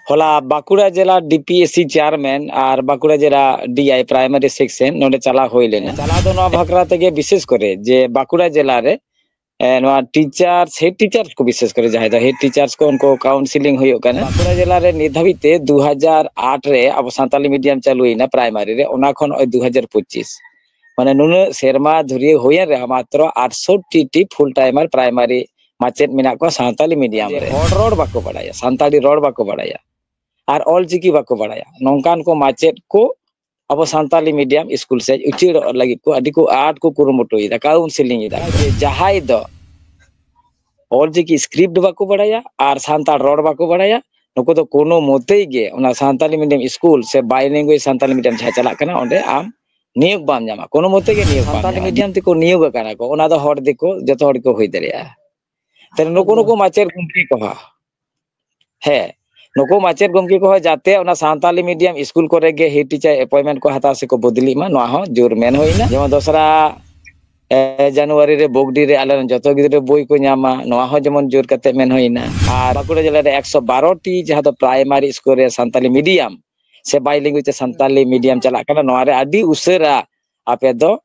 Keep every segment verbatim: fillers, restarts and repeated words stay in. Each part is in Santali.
ᱦᱚᱞᱟ ᱵᱟᱸᱠᱩᱲᱟ ᱡᱮᱞᱟ D P S C chairman ᱟᱨ ᱵᱟᱸᱠᱩᱲᱟ ᱡᱮᱞᱟ ᱰᱤ ᱟᱭ ᱯᱨᱟᱭᱢᱟᱨᱤ ᱥᱮᱠᱥᱚᱱ ᱱᱚᱰᱮ ᱪᱟᱞᱟᱣ ᱦᱩᱭ ᱞᱮᱱᱟ᱾ ᱪᱟᱞᱟᱣ ᱫᱚ ᱱᱚᱣᱟ ᱵᱟᱠᱷᱨᱟ ᱛᱮᱜᱮ, ᱵᱤᱥᱮᱥ ᱠᱚᱨᱮ ᱡᱮ ᱵᱟᱸᱠᱩᱲᱟ ᱡᱮᱞᱟ ᱨᱮ, ᱮ, ᱱᱚᱣᱟ ᱴᱤᱪᱟᱨᱥ, ᱦᱮᱰ ᱴᱤᱪᱟᱨᱥ ᱠᱚ, ᱵᱤᱥᱮᱥ ᱠᱚᱨᱮ ᱡᱟᱦᱟᱸᱭ ᱫᱚ ᱦᱮᱰ ᱴᱤᱪᱟᱨᱥ ᱠᱚ, ᱩᱱᱠᱩ ᱠᱟᱣᱩᱱᱥᱤᱞᱤᱝ ᱦᱩᱭᱩᱜ ᱠᱟᱱᱟ᱾ ᱵᱟᱸᱠᱩᱲᱟ ᱡᱮᱞᱟ ᱨᱮ ᱱᱤᱛ ᱫᱷᱟᱹᱵᱤᱡ ᱛᱮ ᱫᱩ ᱦᱟᱡᱟᱨ ᱟᱴ ᱨᱮ ᱟᱵᱚ ᱥᱟᱱᱛᱟᱞᱤ ᱢᱤᱰᱤᱭᱟᱢ ᱪᱟᱹᱞᱩᱭᱮᱱᱟ ᱯᱨᱟᱭᱢᱟᱨᱤ ᱨᱮ, ᱚᱱᱟ ᱠᱷᱚᱱ ᱱᱚᱜᱼᱚᱭ ᱫᱩ ᱦᱟᱡᱟᱨ ᱯᱚᱸᱪᱤᱥ, ᱢᱟᱱᱮ ᱱᱩᱱᱟᱹᱜ ᱥᱮᱨᱢᱟ ᱫᱷᱩᱨᱭᱟᱹ ᱦᱩᱭᱮᱱ ᱨᱮᱦᱚᱸ ᱢᱟᱛᱨᱚ ᱟᱴᱥᱚᱴᱴᱤ ᱴᱤ ᱯᱷᱩᱞ ᱴᱟᱭᱢᱟᱨ ᱯᱨᱟᱭᱢᱟᱨᱤ ᱢᱟᱪᱮᱫ ᱢᱮᱱᱟᱜ ᱠᱚᱣᱟ ᱥᱟᱱᱛᱟᱞᱤ ᱢᱤᱰᱤᱭᱟᱢ ᱨᱮ᱾ ᱦᱚᱲ ᱨᱚᱲ ᱵᱟᱠᱚ ᱵᱟᱲᱟᱭᱟ, ᱥᱟᱱᱛᱟᱲᱤ ᱨᱚᱲ ᱵᱟᱠᱚ ᱵᱟᱲᱟᱭᱟ, ᱟᱨ ᱚᱞ ᱪᱤᱠᱤ ᱵᱟᱠᱚ ᱵᱟᱲᱟᱭᱟ᱾ ᱱᱚᱝᱠᱟᱱ ᱠᱚ ᱢᱟᱪᱮᱫ ᱠᱚ ᱟᱵᱚ ᱥᱟᱱᱛᱟᱞᱤ ᱢᱤᱰᱤᱭᱟᱢ ᱥᱠᱩᱞ ᱥᱮᱫ ᱩᱪᱟᱹᱲᱚᱜ ᱞᱟᱹᱜᱤᱫ ᱠᱚ ᱟᱹᱰᱤ ᱠᱚ ᱟᱸᱴ ᱠᱚ ᱠᱩᱨᱩᱢᱩᱴᱩᱭᱮᱫᱟ, ᱠᱟᱣᱩᱱᱥᱮᱞᱤᱝ ᱮᱫᱟ᱾ ᱡᱮ ᱡᱟᱦᱟᱸᱭ ᱫᱚ ᱚᱞ ᱪᱤᱠᱤ ᱥᱠᱨᱤᱯᱴ ᱵᱟᱠᱚ ᱵᱟᱲᱟᱭᱟ ᱟᱨ ᱥᱟᱱᱛᱟᱲ ᱨᱚᱲ ᱵᱟᱠᱚ ᱵᱟᱲᱟᱭᱟ, ᱱᱩᱠᱩ ᱫᱚ ᱠᱳᱱᱳ ᱢᱚᱛᱮᱭ ᱜᱮ ᱚᱱᱟ ᱥᱟᱱᱛᱟᱞᱤ ᱢᱤᱰᱤᱭᱟᱢ ᱥᱠᱩᱞ ᱥᱮ ᱵᱟᱭᱞᱮᱝᱜᱩᱭᱮᱡᱽ ᱥᱟᱱᱛᱟᱞᱤ ᱢᱤᱰᱤᱭᱟᱢ ᱡᱟᱦᱟᱸ ᱪᱟᱞᱟᱜ ᱠᱟᱱᱟ, ᱚᱸᱰᱮ ᱟᱢ ᱱᱤᱭᱳᱜᱽ ᱵᱟᱢ ᱧᱟᱢᱟ, ᱠᱳᱱᱳ ᱢᱚᱛᱮ ᱜᱮ ᱱᱤᱭᱳᱜᱽ ᱵᱟᱢ ᱥᱟᱱᱛᱟᱞᱤ ᱧᱟᱢᱟ᱾ ᱢᱤᱰᱤᱭᱟᱢ ᱛᱮᱠᱚ ᱱᱤᱭᱳᱜᱽ ᱟᱠᱟᱱᱟ ᱠᱚ, ᱚᱱᱟ ᱫᱚ ᱦᱚᱲ ᱫᱤᱠᱩ, ᱡᱚᱛᱚ ᱦᱚᱲ ᱜᱮᱠᱚ ᱦᱩᱭ ᱫᱟᱲᱮᱭᱟᱜᱼᱟ᱾ ᱛᱟᱦᱞᱮ ᱱᱩᱠᱩ, ᱱᱩᱠᱩ ᱢᱟᱪᱮᱫ ᱜᱚᱢᱠᱮ ᱠᱚᱦᱚᱸ, ᱦᱮᱸ, ᱱᱩᱠᱩ ᱢᱟᱪᱮᱫ ᱜᱚᱢᱠᱮ ᱠᱚᱦᱚᱸ ᱡᱟᱛᱮ ᱚᱱᱟ ᱥᱟᱱᱛᱟᱞᱤ ᱢᱤᱰᱤᱭᱟᱢ ᱥᱠᱩᱞ ᱠᱚᱨᱮ ᱜᱮ ᱦᱮᱰ ᱴᱤᱪᱟᱨ ᱮᱯᱚᱭᱮᱱᱴᱢᱮᱱᱴ ᱠᱚ ᱦᱟᱛᱟᱣ ᱥᱮᱠᱚ ᱵᱚᱫᱞᱤᱜ ᱢᱟ, ᱱᱚᱣᱟ ᱦᱚᱸ ᱡᱳᱨ ᱢᱮᱱ ᱦᱩᱭᱱᱟ᱾ ᱡᱮᱢᱚᱱ ᱫᱚᱥᱨᱟ, ᱮ, ᱡᱟᱱᱩᱣᱟᱨᱤ ᱨᱮ ᱵᱚᱜᱽᱰᱤ ᱨᱮ ᱟᱞᱮ ᱨᱮᱱ ᱡᱚᱛᱚ ᱜᱤᱫᱽᱨᱟᱹ ᱵᱳᱭ ᱠᱚ ᱧᱟᱢᱟ, ᱱᱚᱣᱟ ᱦᱚᱸ ᱡᱮᱢᱚᱱ ᱡᱳᱨ ᱠᱟᱛᱮ ᱢᱮᱱ ᱦᱩᱭᱱᱟ᱾ ᱟᱨ ᱵᱟᱸᱠᱩᱲᱟ ᱡᱮᱞᱟ ᱨᱮ ᱮᱠᱥᱚ ᱵᱟᱨᱚ ᱴᱤ ᱡᱟᱦᱟᱸ ᱫᱚ ᱯᱨᱟᱭᱢᱟᱨᱤ ᱥᱠᱩᱞ ᱨᱮ ᱥᱟᱱᱛᱟᱞᱤ ᱢᱤᱰᱤᱭᱟᱢ ᱥᱮ ᱵᱟᱭᱞᱤᱝᱜᱩᱭᱮᱡᱽ ᱛᱮ ᱥᱟᱱᱛᱟᱞᱤ ᱢᱤᱰᱤᱭᱟᱢ ᱪᱟᱞᱟᱜ ᱠᱟᱱᱟ, ᱱᱚᱣᱟ ᱨᱮ ᱟᱹᱰᱤ ᱩᱥᱟᱹᱨᱟ ᱟᱯᱮ ᱫᱚ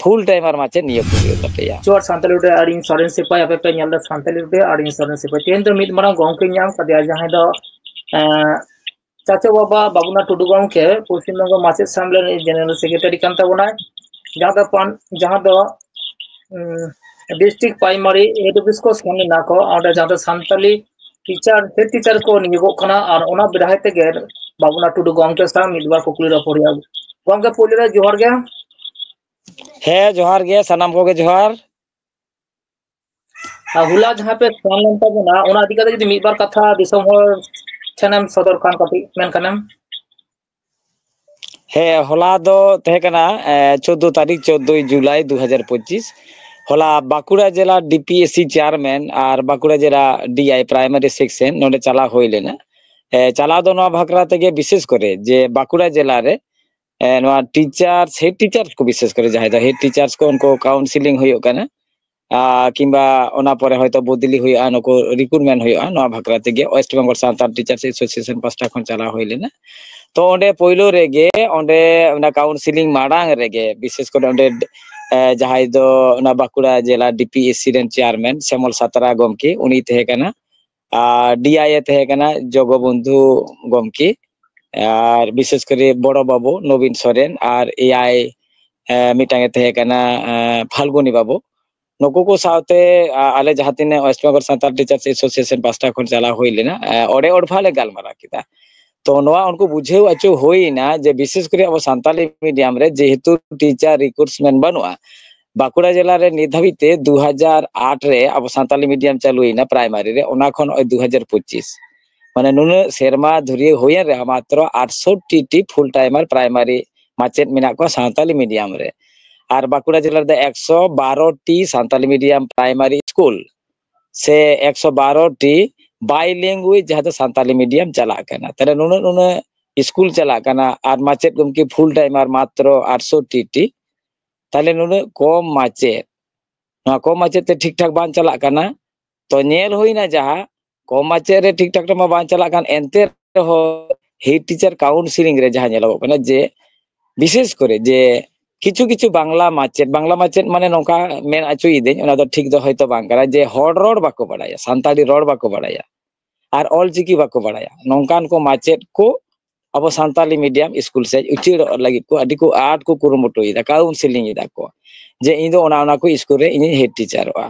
ᱯᱷᱩᱞ ᱴᱟᱭᱢᱟᱨ ᱢᱟᱪᱮᱫ ᱱᱤᱭᱳᱜᱽ ᱠᱚ ᱦᱩᱭᱩᱜ ᱛᱟᱯᱮᱭᱟ᱾ ᱡᱚᱦᱟᱨ ᱥᱟᱱᱛᱟᱞᱤ ᱨᱮ ᱟᱹᱰᱤᱧ ᱥᱚᱨᱮᱱ ᱥᱤᱯᱟᱹᱭ, ᱟᱯᱮ ᱯᱮ ᱧᱮᱞ ᱮᱫᱟ ᱥᱟᱱᱛᱟᱞᱤ ᱨᱮ ᱟᱹᱰᱤᱧ ᱥᱚᱨᱮᱱ ᱥᱤᱯᱟᱹᱭ᱾ ᱛᱮᱦᱮᱧ ᱫᱚ ᱢᱤᱫ ᱢᱟᱨᱟᱝ ᱜᱚᱢᱠᱮᱧ ᱧᱟᱢ ᱠᱟᱫᱮᱭᱟ, ᱡᱟᱦᱟᱸᱭ ᱫᱚ, ᱮᱸ, ᱪᱟᱪᱳ ᱵᱟᱵᱟ ᱵᱟᱵᱩᱱᱟᱛᱷ ᱴᱩᱰᱩ ᱜᱚᱢᱠᱮ, ᱯᱚᱥᱪᱤᱢ ᱵᱚᱝᱜᱚ ᱢᱟᱪᱮᱫ ᱥᱟᱢᱞᱮ ᱨᱤᱱᱤᱡ ᱡᱮᱱᱟᱨᱮᱞ ᱥᱮᱠᱨᱮᱴᱟᱨᱤ ᱠᱟᱱ ᱛᱟᱵᱚᱱᱟᱭ, ᱡᱟᱦᱟᱸ ᱫᱚ ᱯᱟᱱ-, ᱡᱟᱦᱟᱸ ᱫᱚ, ᱩᱸ, ᱰᱤᱥᱴᱨᱤᱠᱴ ᱯᱨᱟᱭᱢᱟᱨᱤ ᱦᱮᱰ ᱚᱯᱷᱤᱥ ᱠᱚ ᱥᱮᱱ ᱞᱮᱱᱟ ᱠᱚ, ᱚᱸᱰᱮ ᱡᱟᱦᱟᱸ ᱫᱚ ᱥᱟᱱᱛᱟᱞᱤ ᱴᱤᱪᱟᱨ, ᱦᱮᱰ ᱴᱤᱪᱟᱨ ᱠᱚ ᱱᱤᱭᱳᱜᱚᱜ ᱠᱟᱱᱟ, ᱟᱨ ᱚᱱᱟ ᱵᱮᱲᱦᱟᱭ ᱛᱮᱜᱮ ᱵᱟᱵᱩᱱᱟᱛᱷ ᱴᱩᱰᱩ ᱜᱚᱢᱠᱮ ᱥᱟᱶ ᱢᱤᱫ ᱵᱟᱨ ᱠᱩᱠᱞᱤ ᱨᱚᱯᱚᱲ ᱦᱩᱭᱩᱜᱼᱟ᱾ ᱜᱚᱢᱠᱮ, ᱯᱳᱭᱞᱳ ᱨᱮ ᱡᱚᱦᱟᱨ ᱜᱮ᱾ ᱦᱮᱸ, ᱡᱚᱦᱟᱨ ᱜᱮ, ᱥᱟᱱᱟᱢ ᱠᱚᱜᱮ ᱡᱚᱦᱟᱨ᱾ ᱟᱨ ᱦᱚᱞᱟ ᱡᱟᱦᱟᱸ ᱯᱮ ᱥᱮᱱ ᱞᱮᱱ ᱛᱟᱵᱚᱱᱟ, ᱚᱱᱟ ᱤᱫᱤ ᱠᱟᱛᱮ ᱡᱩᱫᱤ ᱢᱤᱫ ᱵᱟᱨ ᱠᱟᱛᱷᱟ ᱫᱤᱥᱚᱢ ᱦᱚᱲ ᱴᱷᱮᱱᱮᱢ ᱥᱚᱫᱚᱨ ᱠᱷᱟᱱ ᱠᱟᱹᱴᱤᱡ ᱢᱮᱱ ᱠᱷᱟᱱᱮᱢ᱾ ᱦᱮᱸ, ᱦᱚᱞᱟ ᱫᱚ ᱛᱟᱦᱮᱸ ᱠᱟᱱᱟ, ᱮ, ᱪᱳᱫᱽᱫᱳ ᱛᱟᱹᱨᱤᱠᱷ, ᱪᱳᱫᱽᱫᱳᱭ ᱡᱩᱞᱟᱭ ᱫᱩ ᱦᱟᱡᱟᱨ ᱯᱚᱸᱪᱤᱥ᱾ ᱦᱚᱞᱟ ᱵᱟᱸᱠᱩᱲᱟ ᱡᱮᱞᱟ D P S C chairman ᱟᱨ ᱵᱟᱸᱠᱩᱲᱟ ᱡᱮᱞᱟ ᱰᱤ ᱟᱭ ᱯᱨᱟᱭᱢᱟᱨᱤ ᱥᱮᱠᱥᱚᱱ ᱱᱚᱰᱮ ᱪᱟᱞᱟᱣ ᱦᱩᱭ ᱞᱮᱱᱟ᱾ ᱮ, ᱪᱟᱞᱟᱣ ᱫᱚ ᱱᱚᱣᱟ ᱵᱟᱠᱷᱨᱟ ᱛᱮᱜᱮ, ᱵᱤᱥᱮᱥ ᱠᱚᱨᱮ ᱡᱮ ᱵᱟᱸᱠᱩᱲᱟ ᱡᱮᱞᱟ ᱨᱮ, ᱮ, ᱱᱚᱣᱟ ᱴᱤᱪᱟᱨᱥ, ᱦᱮᱰ ᱴᱤᱪᱟᱨᱥ ᱠᱚ, ᱵᱤᱥᱮᱥ ᱠᱚᱨᱮ ᱡᱟᱦᱟᱸᱭ ᱫᱚ ᱦᱮᱰ ᱴᱤᱪᱟᱨᱥ ᱠᱚ, ᱩᱱᱠᱩ ᱠᱟᱣᱩᱱᱥᱮᱞᱤᱝ ᱦᱩᱭᱩᱜ ᱠᱟᱱᱟ᱾ ᱟᱨ ᱠᱤᱝᱵᱟ ᱚᱱᱟ ᱯᱚᱨᱮ ᱦᱚᱭᱛᱳ ᱵᱚᱫᱞᱤ ᱦᱩᱭᱩᱜᱼᱟ, ᱱᱩᱠᱩ ᱨᱤᱠᱨᱩᱴᱢᱮᱱᱴ ᱦᱩᱭᱩᱜᱼᱟ, ᱱᱚᱣᱟ ᱵᱟᱠᱷᱨᱟ ᱛᱮᱜᱮ West Bengal Santal teachers association ᱯᱟᱥᱴᱟ ᱠᱷᱚᱱ ᱪᱟᱞᱟᱣ ᱦᱩᱭ ᱞᱮᱱᱟ᱾ ᱛᱚ ᱚᱸᱰᱮ ᱯᱳᱭᱞᱳ ᱨᱮᱜᱮ ᱚᱸᱰᱮ ᱚᱱᱟ ᱠᱟᱣᱩᱱᱥᱤᱞᱤᱝ ᱢᱟᱲᱟᱝ ᱨᱮᱜᱮ ᱵᱤᱥᱮᱥ ᱠᱚᱨᱮ ᱚᱸᱰᱮ ᱮ, ᱡᱟᱦᱟᱸᱭ ᱫᱚ ᱚᱱᱟ ᱵᱟᱸᱠᱩᱲᱟ ᱡᱮᱞᱟ ᱰᱤ ᱯᱤ ᱮᱥ ᱥᱤ ᱨᱮᱱ ᱪᱮᱭᱟᱨᱢᱮᱱ ᱥᱮᱢᱚᱞ ᱥᱟᱛᱨᱟ ᱜᱚᱢᱠᱮ, ᱩᱱᱤ ᱛᱟᱦᱮᱸ ᱠᱟᱱᱟ᱾ ᱟᱨ ᱰᱤ ᱟᱭ ᱮ ᱛᱟᱦᱮᱸ ᱠᱟᱱᱟ ᱡᱚᱜᱚᱵᱚᱱᱫᱷᱩ ᱜᱚᱢᱠᱮ, ᱟᱨ ᱵᱤᱥᱮᱥ ᱠᱚᱨᱮ ᱵᱚᱲᱚ ᱵᱟᱹᱵᱩ ᱱᱚᱵᱤᱱ ᱥᱚᱨᱮᱱ, ᱟᱨ ᱮ ᱟᱭ, ᱮ, ᱢᱤᱫᱴᱟᱝ ᱮ ᱛᱟᱦᱮᱸ ᱠᱟᱱᱟ, ᱮ, ᱯᱷᱟᱞᱜᱩᱱᱤ ᱵᱟᱹᱵᱩ᱾ ᱱᱩᱠᱩ ᱠᱚ ᱥᱟᱶᱛᱮ, ᱟ, ᱟᱞᱮ ᱡᱟᱦᱟᱸ ᱛᱤᱱᱟᱹᱜ West Bengal Santal teachers association ᱯᱟᱥᱴᱟ ᱠᱷᱚᱱ ᱪᱟᱞᱟᱣ ᱦᱩᱭ ᱞᱮᱱᱟ, ᱮ, ᱚᱲᱮ ᱚᱲᱯᱷᱟ ᱞᱮ ᱜᱟᱞᱢᱟᱨᱟᱣ ᱠᱮᱫᱟ᱾ ᱛᱚ ᱱᱚᱣᱟ ᱩᱱᱠᱩ ᱵᱩᱡᱷᱟᱹᱣ ᱦᱚᱪᱚ ᱦᱩᱭᱱᱟ ᱡᱮ ᱵᱤᱥᱮᱥ ᱠᱚᱨᱮ ᱟᱵᱚ ᱥᱟᱱᱛᱟᱞᱤ ᱢᱤᱰᱤᱭᱟᱢ ᱨᱮ ᱡᱮᱦᱮᱛᱩ ᱴᱤᱪᱟᱨ ᱨᱤᱠᱨᱩᱴᱢᱮᱱᱴ ᱵᱟᱹᱱᱩᱜᱼᱟ, ᱵᱟᱸᱠᱩᱲᱟ ᱡᱮᱞᱟ ᱨᱮ ᱱᱤᱛ ᱫᱷᱟᱹᱵᱤᱡ ᱛᱮ ᱫᱩ ᱦᱟᱡᱟᱨ ᱟᱴ ᱨᱮ ᱟᱵᱚ ᱥᱟᱱᱛᱟᱞᱤ ᱢᱤᱰᱤᱭᱟᱢ ᱪᱟᱹᱞᱩᱭᱮᱱᱟ ᱯᱨᱟᱭᱢᱟᱨᱤ ᱨᱮ, ᱚᱱᱟ ᱠᱷᱚᱱ ᱱᱚᱜᱼᱚᱭ ᱫᱩ ᱦᱟᱡᱟᱨ ᱯᱚᱸᱪᱤᱥ, ᱢᱟᱱᱮ ᱱᱩᱱᱟᱹᱜ ᱥᱮᱨᱢᱟ ᱫᱷᱩᱨᱭᱟᱹ ᱦᱩᱭᱮᱱ ᱨᱮᱦᱚᱸ ᱢᱟᱛᱨᱚ ᱟᱴᱥᱚᱴᱴᱤ ᱴᱤ ᱯᱷᱩᱞ ᱴᱟᱭᱢᱟᱨ ᱯᱨᱟᱭᱢᱟᱨᱤ ᱢᱟᱪᱮᱫ ᱢᱮᱱᱟᱜ ᱠᱚᱣᱟ ᱥᱟᱱᱛᱟᱞᱤ ᱢᱤᱰᱤᱭᱟᱢ ᱨᱮ᱾ ᱟᱨ ᱵᱟᱸᱠᱩᱲᱟ ᱡᱮᱞᱟ ᱨᱮᱫᱚ ᱮᱠᱥᱚ ᱵᱟᱨᱚ T Santali medium primary school ᱥᱮ ᱮᱠᱥᱚ ᱵᱟᱨᱚ ᱴᱤ ᱵᱟᱭ ᱞᱮᱝᱜᱩᱭᱮᱡᱽ, ᱡᱟᱦᱟᱸ ᱫᱚ ᱥᱟᱱᱛᱟᱞᱤ ᱢᱤᱰᱤᱭᱟᱢ ᱪᱟᱞᱟᱜ ᱠᱟᱱᱟ᱾ ᱛᱟᱦᱞᱮ ᱱᱩᱱᱟᱹᱜ ᱱᱩᱱᱟᱹᱜ ᱥᱠᱩᱞ ᱪᱟᱞᱟᱜ ᱠᱟᱱᱟ ᱟᱨ ᱢᱟᱪᱮᱫ ᱜᱚᱢᱠᱮ ᱯᱷᱩᱞ ᱴᱟᱭᱢᱟᱨ ᱢᱟᱛᱨᱚ ᱟᱴᱥᱚᱴᱴᱤ ᱴᱤ, ᱛᱟᱦᱞᱮ ᱱᱩᱱᱟᱹᱜ ᱠᱚᱢ ᱢᱟᱪᱮᱫ, ᱱᱚᱣᱟ ᱠᱚᱢ ᱢᱟᱪᱮᱫ ᱛᱮ ᱴᱷᱤᱠ ᱴᱷᱟᱠ ᱵᱟᱝ ᱪᱟᱞᱟᱜ ᱠᱟᱱᱟ᱾ ᱛᱚ ᱧᱮᱞ ᱦᱩᱭᱱᱟ ᱡᱟᱦᱟᱸ ᱠᱚᱢ ᱢᱟᱪᱮᱫ ᱨᱮ ᱴᱷᱤᱠ ᱴᱷᱟᱠ ᱢᱟ ᱵᱟᱝ ᱪᱟᱞᱟᱜ ᱠᱟᱱ, ᱮᱱᱛᱮ ᱨᱮᱦᱚᱸ ᱦᱮᱰ ᱴᱤᱪᱟᱨ ᱠᱟᱣᱩᱱᱥᱤᱞᱤᱝ ᱨᱮ ᱡᱟᱦᱟᱸ ᱧᱮᱞᱚᱜᱚᱜ ᱠᱟᱱᱟ ᱡᱮ ᱵᱤᱥᱮᱥ ᱠᱚᱨᱮ ᱡᱮ ᱠᱤᱪᱷᱩ ᱠᱤᱪᱷᱩ ᱵᱟᱝᱞᱟ ᱢᱟᱪᱮᱫ, ᱵᱟᱝᱞᱟ ᱢᱟᱪᱮᱫ ᱢᱟᱱᱮ ᱱᱚᱝᱠᱟ ᱢᱮᱱ ᱦᱚᱪᱚᱭᱤᱫᱟᱹᱧ, ᱚᱱᱟ ᱫᱚ ᱴᱷᱤᱠ ᱫᱚ ᱦᱚᱭᱛᱳ ᱵᱟᱝ ᱠᱟᱱᱟ, ᱡᱮ ᱦᱚᱲ ᱨᱚᱲ ᱵᱟᱠᱚ ᱵᱟᱲᱟᱭᱟ, ᱥᱟᱱᱛᱟᱲᱤ ᱨᱚᱲ ᱵᱟᱠᱚ ᱵᱟᱲᱟᱭᱟ ᱟᱨ ᱚᱞ ᱪᱤᱠᱤ ᱵᱟᱠᱚ ᱵᱟᱲᱟᱭᱟ, ᱱᱚᱝᱠᱟᱱ ᱠᱚ ᱢᱟᱪᱮᱫ ᱠᱚ ᱟᱵᱚ ᱥᱟᱱᱛᱟᱞᱤ ᱢᱤᱰᱤᱭᱟᱢ ᱥᱠᱩᱞ ᱥᱮᱫ ᱩᱪᱟᱹᱲᱚᱜ ᱞᱟᱹᱜᱤᱫ ᱠᱚ ᱟᱹᱰᱤ ᱠᱚ ᱟᱸᱴ ᱠᱚ ᱠᱩᱨᱩᱢᱩᱴᱩᱭᱮᱫᱟ, ᱠᱟᱣᱩᱱᱥᱤᱞᱤᱝ ᱮᱫᱟ ᱠᱚ ᱡᱮ ᱤᱧ ᱫᱚ ᱚᱱᱟ ᱚᱱᱟ ᱠᱚ ᱥᱠᱩᱞ ᱨᱮ ᱤᱧᱤᱧ ᱦᱮᱰ ᱴᱤᱪᱟᱨᱚᱜᱼᱟ᱾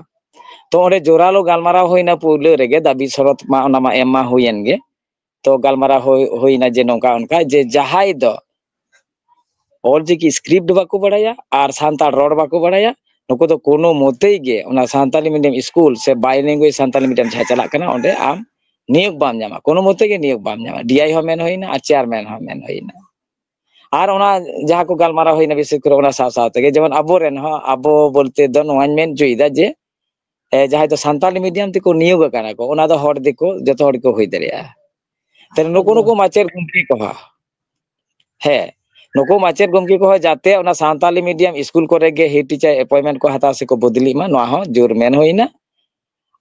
ᱛᱚ ᱚᱸᱰᱮ ᱡᱳᱨᱟᱞᱳ ᱜᱟᱞᱢᱟᱨᱟᱣ ᱦᱩᱭᱱᱟ ᱯᱩᱭᱞᱟᱹ ᱨᱮᱜᱮ, ᱫᱟᱹᱵᱤ ᱥᱚᱨᱚᱛ ᱢᱟ ᱚᱱᱟ ᱢᱟ ᱮᱢ ᱢᱟ ᱦᱩᱭᱮᱱ ᱜᱮ᱾ ᱛᱚ ᱜᱟᱞᱢᱟᱨᱟᱣ ᱦᱩᱭ, ᱦᱩᱭᱱᱟ ᱡᱮ ᱱᱚᱝᱠᱟ ᱚᱱᱠᱟ ᱡᱮ ᱡᱟᱦᱟᱸᱭ ᱫᱚ ᱚᱞᱪᱤᱠᱤ ᱥᱠᱨᱤᱯᱴ ᱵᱟᱠᱚ ᱵᱟᱲᱟᱭᱟ ᱟᱨ ᱥᱟᱱᱛᱟᱲ ᱨᱚᱲ ᱵᱟᱠᱚ ᱵᱟᱲᱟᱭᱟ, ᱱᱩᱠᱩ ᱫᱚ ᱠᱳᱱᱳ ᱢᱚᱛᱮᱭ ᱜᱮ ᱚᱱᱟ ᱥᱟᱱᱛᱟᱞᱤ ᱢᱤᱰᱤᱭᱟᱢ ᱥᱠᱩᱞ ᱥᱮ ᱵᱟᱭ ᱞᱮᱝᱜᱩᱭᱮᱡᱽ ᱥᱟᱱᱛᱟᱞᱤ ᱢᱤᱰᱤᱭᱟᱢ ᱡᱟᱦᱟᱸ ᱪᱟᱞᱟᱜ ᱠᱟᱱᱟ ᱚᱸᱰᱮ ᱟᱢ ᱱᱤᱭᱳᱜᱽ ᱵᱟᱢ ᱧᱟᱢᱟ, ᱠᱳᱱᱳ ᱢᱚᱛᱮ ᱜᱮ ᱱᱤᱭᱳᱜᱽ ᱵᱟᱢ ᱧᱟᱢᱟ᱾ ᱰᱤ ᱟᱭ ᱦᱚᱸ ᱢᱮᱱ ᱦᱩᱭᱱᱟ ᱟᱨ ᱪᱮᱭᱟᱨᱢᱮᱱ ᱦᱚᱸ ᱢᱮᱱ ᱦᱩᱭᱱᱟ᱾ ᱟᱨ ᱚᱱᱟ ᱡᱟᱦᱟᱸ ᱠᱚ ᱜᱟᱞᱢᱟᱨᱟᱣ ᱦᱩᱭᱱᱟ ᱵᱤᱥᱮᱥ ᱠᱚᱨᱮ ᱚᱱᱟ ᱥᱟᱶ ᱥᱟᱶ ᱛᱮᱜᱮ, ᱡᱮᱢᱚᱱ ᱟᱵᱚᱨᱮᱱ ᱦᱚᱸ, ᱟᱵᱚ ᱵᱚᱞᱛᱮ ᱫᱚ ᱱᱚᱣᱟᱧ ᱢᱮᱱ ᱦᱚᱪᱚᱭᱮᱫᱟ ᱡᱮ ᱮ, ᱡᱟᱦᱟᱸᱭ ᱫᱚ ᱥᱟᱱᱛᱟᱞᱤ ᱢᱤᱰᱤᱭᱟᱢ ᱛᱮᱠᱚ ᱱᱤᱭᱳᱜᱽ ᱟᱠᱟᱱᱟ ᱠᱚ, ᱚᱱᱟ ᱫᱚ ᱦᱚᱲ ᱫᱤᱠᱩ ᱡᱚᱛᱚ ᱦᱚᱲ ᱜᱮᱠᱚ ᱦᱩᱭ ᱫᱟᱲᱮᱭᱟᱜᱼᱟ᱾ ᱛᱟᱦᱞᱮ ᱱᱩᱠᱩ ᱱᱩᱠᱩ ᱢᱟᱪᱮᱫ ᱜᱚᱢᱠᱮ ᱠᱚᱦᱚᱸ, ᱦᱮᱸ, ᱱᱩᱠᱩ ᱢᱟᱪᱮᱫ ᱜᱚᱢᱠᱮ ᱠᱚᱦᱚᱸ ᱡᱟᱛᱮ ᱚᱱᱟ ᱥᱟᱱᱛᱟᱞᱤ medium ᱤᱥᱠᱩᱞ ᱠᱚᱨᱮ ᱜᱮ head teacher appointment ᱠᱚ ᱦᱟᱛᱟᱣ ᱥᱮᱠᱚ ᱵᱚᱫᱞᱤᱜ ᱢᱟ, ᱱᱚᱣᱟ ᱦᱚᱸ ᱡᱳᱨ ᱢᱮᱱ ᱦᱩᱭᱱᱟ᱾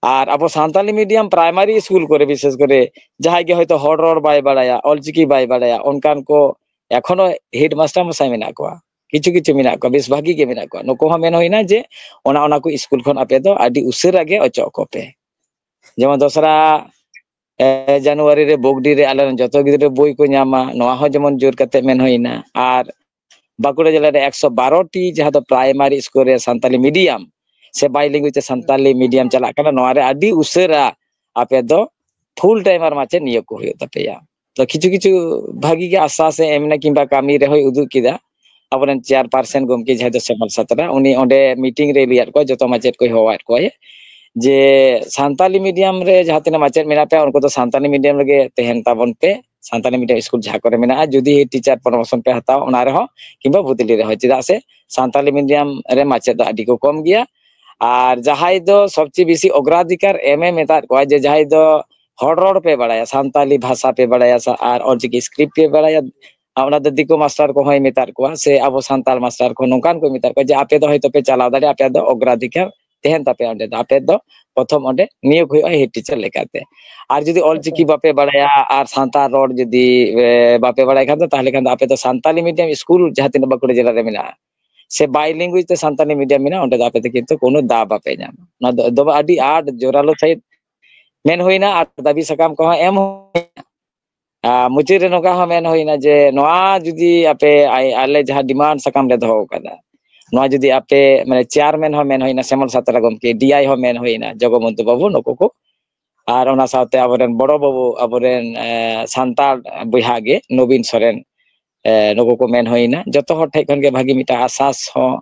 ᱟᱨ ᱟᱵᱚ ᱥᱟᱱᱛᱟᱞᱤ medium primary ᱤᱥᱠᱩᱞ ᱠᱚᱨᱮ ᱵᱤᱥᱮᱥ ᱠᱚᱨᱮ ᱡᱟᱦᱟᱸᱭ ᱜᱮ ᱦᱚᱭᱛᱳ ᱦᱚᱲ ᱨᱚᱲ ᱵᱟᱭ ᱵᱟᱲᱟᱭᱟ, ᱚᱞᱪᱤᱠᱤ ᱵᱟᱭ ᱵᱟᱲᱟᱭᱟ, ᱚᱱᱠᱟᱱ ᱠᱚ ᱮᱠᱷᱚᱱᱳ head master ᱢᱟᱥᱟᱭ ᱢᱮᱱᱟᱜ ᱠᱚᱣᱟ, ᱠᱤᱪᱷᱩ ᱠᱤᱪᱷᱩ ᱢᱮᱱᱟᱜ ᱠᱚᱣᱟ, ᱵᱮᱥ ᱵᱷᱟᱜᱤ ᱜᱮ ᱢᱮᱱᱟᱜ ᱠᱚᱣᱟ᱾ ᱱᱩᱠᱩ ᱦᱚᱸ ᱢᱮᱱ ᱦᱩᱭᱱᱟ ᱡᱮ ᱚᱱᱟ, ᱚᱱᱟ ᱠᱚ ᱤᱥᱠᱩᱞ ᱠᱷᱚᱱ ᱟᱯᱮ ᱫᱚ ᱟᱹᱰᱤ ᱩᱥᱟᱹᱨᱟ ᱜᱮ ᱚᱪᱚᱜ ᱠᱚᱯᱮ᱾ ᱡᱮᱢᱚᱱ ᱫᱚᱥᱨᱟ, ᱮ, ᱡᱟᱱᱩᱣᱟᱨᱤ ᱨᱮ ᱵᱚᱜᱰᱤ ᱨᱮ ᱟᱞᱮ ᱨᱮᱱ ᱡᱚᱛᱚ ᱜᱤᱫᱽᱨᱟᱹ ᱵᱳᱭ ᱠᱚ ᱧᱟᱢᱟ, ᱱᱚᱣᱟ ᱦᱚᱸ ᱡᱮᱢᱚᱱ ᱡᱳᱨ ᱠᱟᱛᱮ ᱢᱮᱱ ᱦᱩᱭᱱᱟ᱾ ᱟᱨ ᱵᱟᱸᱠᱩᱲᱟ ᱡᱮᱞᱟ ᱨᱮ ᱮᱠᱥᱚ ᱵᱟᱨᱚ ᱴᱤ ᱡᱟᱦᱟᱸ ᱫᱚ primary ᱤᱥᱠᱩᱞ ᱨᱮ ᱥᱟᱱᱛᱟᱞᱤ medium ᱥᱮ bilingual ᱛᱮ ᱥᱟᱱᱛᱟᱞᱤ medium ᱪᱟᱞᱟᱜ ᱠᱟᱱᱟ, ᱱᱚᱣᱟ ᱨᱮ ᱟᱹᱰᱤ ᱩᱥᱟᱹᱨᱟ ᱟᱯᱮ ᱫᱚ full timer ᱢᱟᱪᱮᱫ ᱱᱤᱭᱳᱜᱽ ᱠᱚ ᱦᱩᱭᱩᱜ ᱛᱟᱯᱮᱭᱟ᱾ ᱛᱚ ᱠᱤᱪᱷᱩ ᱠᱤᱪᱷᱩ ᱵᱷᱟᱜᱤ ᱜᱮ ᱟᱥᱟ ᱥᱮ ᱮᱢ ᱮᱱᱟ, ᱠᱤᱝᱵᱟ ᱠᱟᱹᱢᱤ ᱨᱮᱦᱚᱸᱭ ᱩᱫᱩᱜ ᱠᱮᱫᱟ᱾ ᱟᱵᱚᱨᱮᱱ chairperson ᱜᱚᱢᱠᱮ ᱡᱟᱦᱟᱸᱭ ᱫᱚ ᱥᱮᱢᱚᱞ ᱥᱟᱛᱨᱟ, ᱩᱱᱤ ᱚᱸᱰᱮ meeting ᱨᱮ ᱞᱟᱹᱭᱟᱫ ᱠᱚᱣᱟ, ᱡᱚᱛᱚ ᱢᱟᱪᱮᱫ ᱠᱚᱭ ᱦᱚᱦᱚᱣᱟᱫ ᱠᱚᱣᱟᱭ ᱡᱮ ᱥᱟᱱᱛᱟᱞᱤ medium ᱨᱮ ᱡᱟᱦᱟᱸ ᱛᱤᱱᱟᱹᱜ ᱢᱟᱪᱮᱫ ᱢᱮᱱᱟᱜ ᱯᱮᱭᱟ, ᱩᱱᱠᱩ ᱫᱚ ᱥᱟᱱᱛᱟᱞᱤ medium ᱨᱮᱜᱮ ᱛᱟᱦᱮᱱ ᱛᱟᱵᱚᱱ ᱯᱮ᱾ ᱥᱟᱱᱛᱟᱞᱤ medium ᱤᱥᱠᱩᱞ ᱡᱟᱦᱟᱸ ᱠᱚᱨᱮ ᱢᱮᱱᱟᱜᱼᱟ, ᱡᱩᱫᱤ teacher promotion ᱯᱮ ᱦᱟᱛᱟᱣᱟ, ᱚᱱᱟ ᱨᱮᱦᱚᱸ ᱠᱤᱝᱵᱟ ᱵᱚᱫᱞᱤ ᱨᱮᱦᱚᱸ, ᱪᱮᱫᱟᱜ ᱥᱮ ᱥᱟᱱᱛᱟᱞᱤ medium ᱨᱮ ᱢᱟᱪᱮᱫ ᱫᱚ ᱟᱹᱰᱤ ᱠᱚ ᱠᱚᱢ ᱜᱮᱭᱟ᱾ ᱟᱨ ᱡᱟᱦᱟᱸᱭ ᱫᱚ ᱥᱚᱵᱪᱮᱭᱮ ᱵᱮᱥᱤ ᱚᱜᱨᱟᱫᱷᱤᱠᱟᱨ ᱮᱢ ᱮ ᱢᱮᱛᱟᱫ ᱠᱚᱣᱟ, ᱡᱮ ᱡᱟᱦᱟᱸᱭ ᱫᱚ ᱦᱚᱲ ᱨᱚᱲ ᱯᱮ ᱵᱟᱲᱟᱭᱟ, ᱥᱟᱱᱛᱟᱞᱤ ᱵᱷᱟᱥᱟ ᱯᱮ ᱵᱟᱲᱟᱭᱟ, ᱥᱟ-, ᱟᱨ ᱚᱞᱪᱤᱠᱤ script ᱯᱮ ᱵᱟᱲᱟᱭᱟ, ᱟᱨ ᱚᱱᱟ ᱫᱚ ᱫᱤᱠᱩ ᱢᱟᱥᱴᱟᱨ ᱠᱚᱦᱚᱸᱭ ᱢᱮᱛᱟᱫ ᱠᱚᱣᱟ, ᱥᱮ ᱟᱵᱚ ᱥᱟᱱᱛᱟᱲ ᱢᱟᱥᱴᱟᱨ ᱠᱚ ᱱᱚᱝᱠᱟᱱ ᱠᱚ ᱢᱮᱛᱟᱫ ᱠᱚᱣᱟ ᱡᱮ ᱟᱯᱮ ᱫᱚ ᱦᱚᱭᱛᱳ ᱯᱮ ᱪᱟᱞᱟᱣ ᱫᱟᱲᱮᱭᱟᱜᱼᱟ, ᱟᱯᱮᱭᱟᱜ ᱫᱚ ᱚᱜᱨᱟᱫᱷᱤᱠᱟᱨ ᱛᱟᱦᱮᱱ ᱛᱟᱯᱮᱭᱟ, ᱚᱸᱰᱮ ᱫᱚ ᱟᱯᱮ ᱫᱚ ᱯᱨᱚᱛᱷᱚᱢ ᱚᱸᱰᱮ ᱱᱤᱭᱳᱜᱽ ᱦᱩᱭᱩᱜᱼᱟ head teacher ᱞᱮᱠᱟᱛᱮ᱾ ᱟᱨ ᱡᱩᱫᱤ ᱚᱞᱪᱤᱠᱤ ᱵᱟᱯᱮ ᱵᱟᱲᱟᱭᱟ ᱟᱨ ᱥᱟᱱᱛᱟᱲ ᱨᱚᱲ ᱡᱩᱫᱤ, ᱮ, ᱵᱟᱯᱮ ᱵᱟᱲᱟᱭ ᱠᱷᱟᱱ ᱫᱚ, ᱛᱟᱦᱚᱞᱮ ᱠᱷᱟᱱ ᱫᱚ ᱟᱯᱮ ᱫᱚ ᱥᱟᱱᱛᱟᱞᱤ medium ᱤᱥᱠᱩᱞ ᱡᱟᱦᱟᱸ ᱛᱤᱱᱟᱹᱜ ᱵᱟᱸᱠᱩᱲᱟ ᱡᱮᱞᱟ ᱨᱮ ᱢᱮᱱᱟᱜᱼᱟ, ᱥᱮ bilingual ᱛᱮ ᱥᱟᱱᱛᱟᱞᱤ medium ᱢᱮᱱᱟᱜᱼᱟ, ᱚᱸᱰᱮ ᱫᱚ ᱟᱯᱮ ᱫᱚ ᱠᱤᱱᱛᱩ ᱠᱳᱱᱳ ᱫᱟᱣ ᱵᱟᱯᱮ ᱧᱟᱢᱟ᱾ ᱱᱚᱣᱟ ᱫᱚ ᱮᱠᱫᱚᱢ ᱟᱹᱰᱤ ᱟᱸᱴ ᱡᱳᱨᱟᱞᱳ ᱥᱟᱺᱦᱤᱡ ᱢᱮᱱ ᱦᱩᱭᱱᱟ, ᱟᱨ ᱫᱟᱹᱵᱤ ᱥᱟᱠᱟᱢ ᱠᱚᱦᱚᱸ ᱮᱢ ᱦᱩᱭᱱᱟ᱾ ᱟᱨ ᱢᱩᱪᱟᱹᱫ ᱨᱮ ᱱᱚᱝᱠᱟ ᱦᱚᱸ ᱢᱮᱱ ᱦᱩᱭᱱᱟ ᱡᱮ ᱱᱚᱣᱟ ᱡᱩᱫᱤ ᱟᱯᱮ, ᱟᱭ-, ᱟᱞᱮ ᱡᱟᱦᱟᱸ demand ᱥᱟᱠᱟᱢ ᱞᱮ ᱫᱚᱦᱚ ᱟᱠᱟᱫᱟ, ᱱᱚᱣᱟ ᱡᱩᱫᱤ ᱟᱯᱮ, ᱢᱟᱱᱮ, chairman ᱦᱚᱸ ᱢᱮᱱ ᱦᱩᱭᱱᱟ, ᱥᱮᱢᱚᱞ ᱥᱟᱛᱨᱟ ᱜᱚᱢᱠᱮ, ᱰᱤ ᱟᱭ ᱦᱚᱸ ᱢᱮᱱ ᱦᱩᱭᱱᱟ, ᱡᱚᱜᱚᱵᱚᱱᱛᱩ ᱵᱟᱹᱵᱩ, ᱱᱩᱠᱩ ᱠᱚ, ᱟᱨ ᱚᱱᱟ ᱥᱟᱶᱛᱮ ᱟᱵᱚᱨᱮᱱ ᱵᱚᱲᱚ ᱵᱟᱹᱵᱩ, ᱟᱵᱚᱨᱮᱱ, ᱮ, ᱥᱟᱱᱛᱟᱲ ᱵᱚᱭᱦᱟ ᱜᱮ ᱱᱚᱵᱤᱱ ᱥᱚᱨᱮᱱ, ᱮ, ᱱᱩᱠᱩ ᱠᱚ ᱢᱮᱱ ᱦᱩᱭᱱᱟ᱾ ᱡᱚᱛᱚ ᱦᱚᱲ ᱴᱷᱮᱱ ᱠᱷᱚᱱ ᱜᱮ ᱵᱷᱟᱹᱜᱤ ᱢᱤᱫᱴᱟᱝ ᱟᱥᱟᱥ ᱦᱚᱸ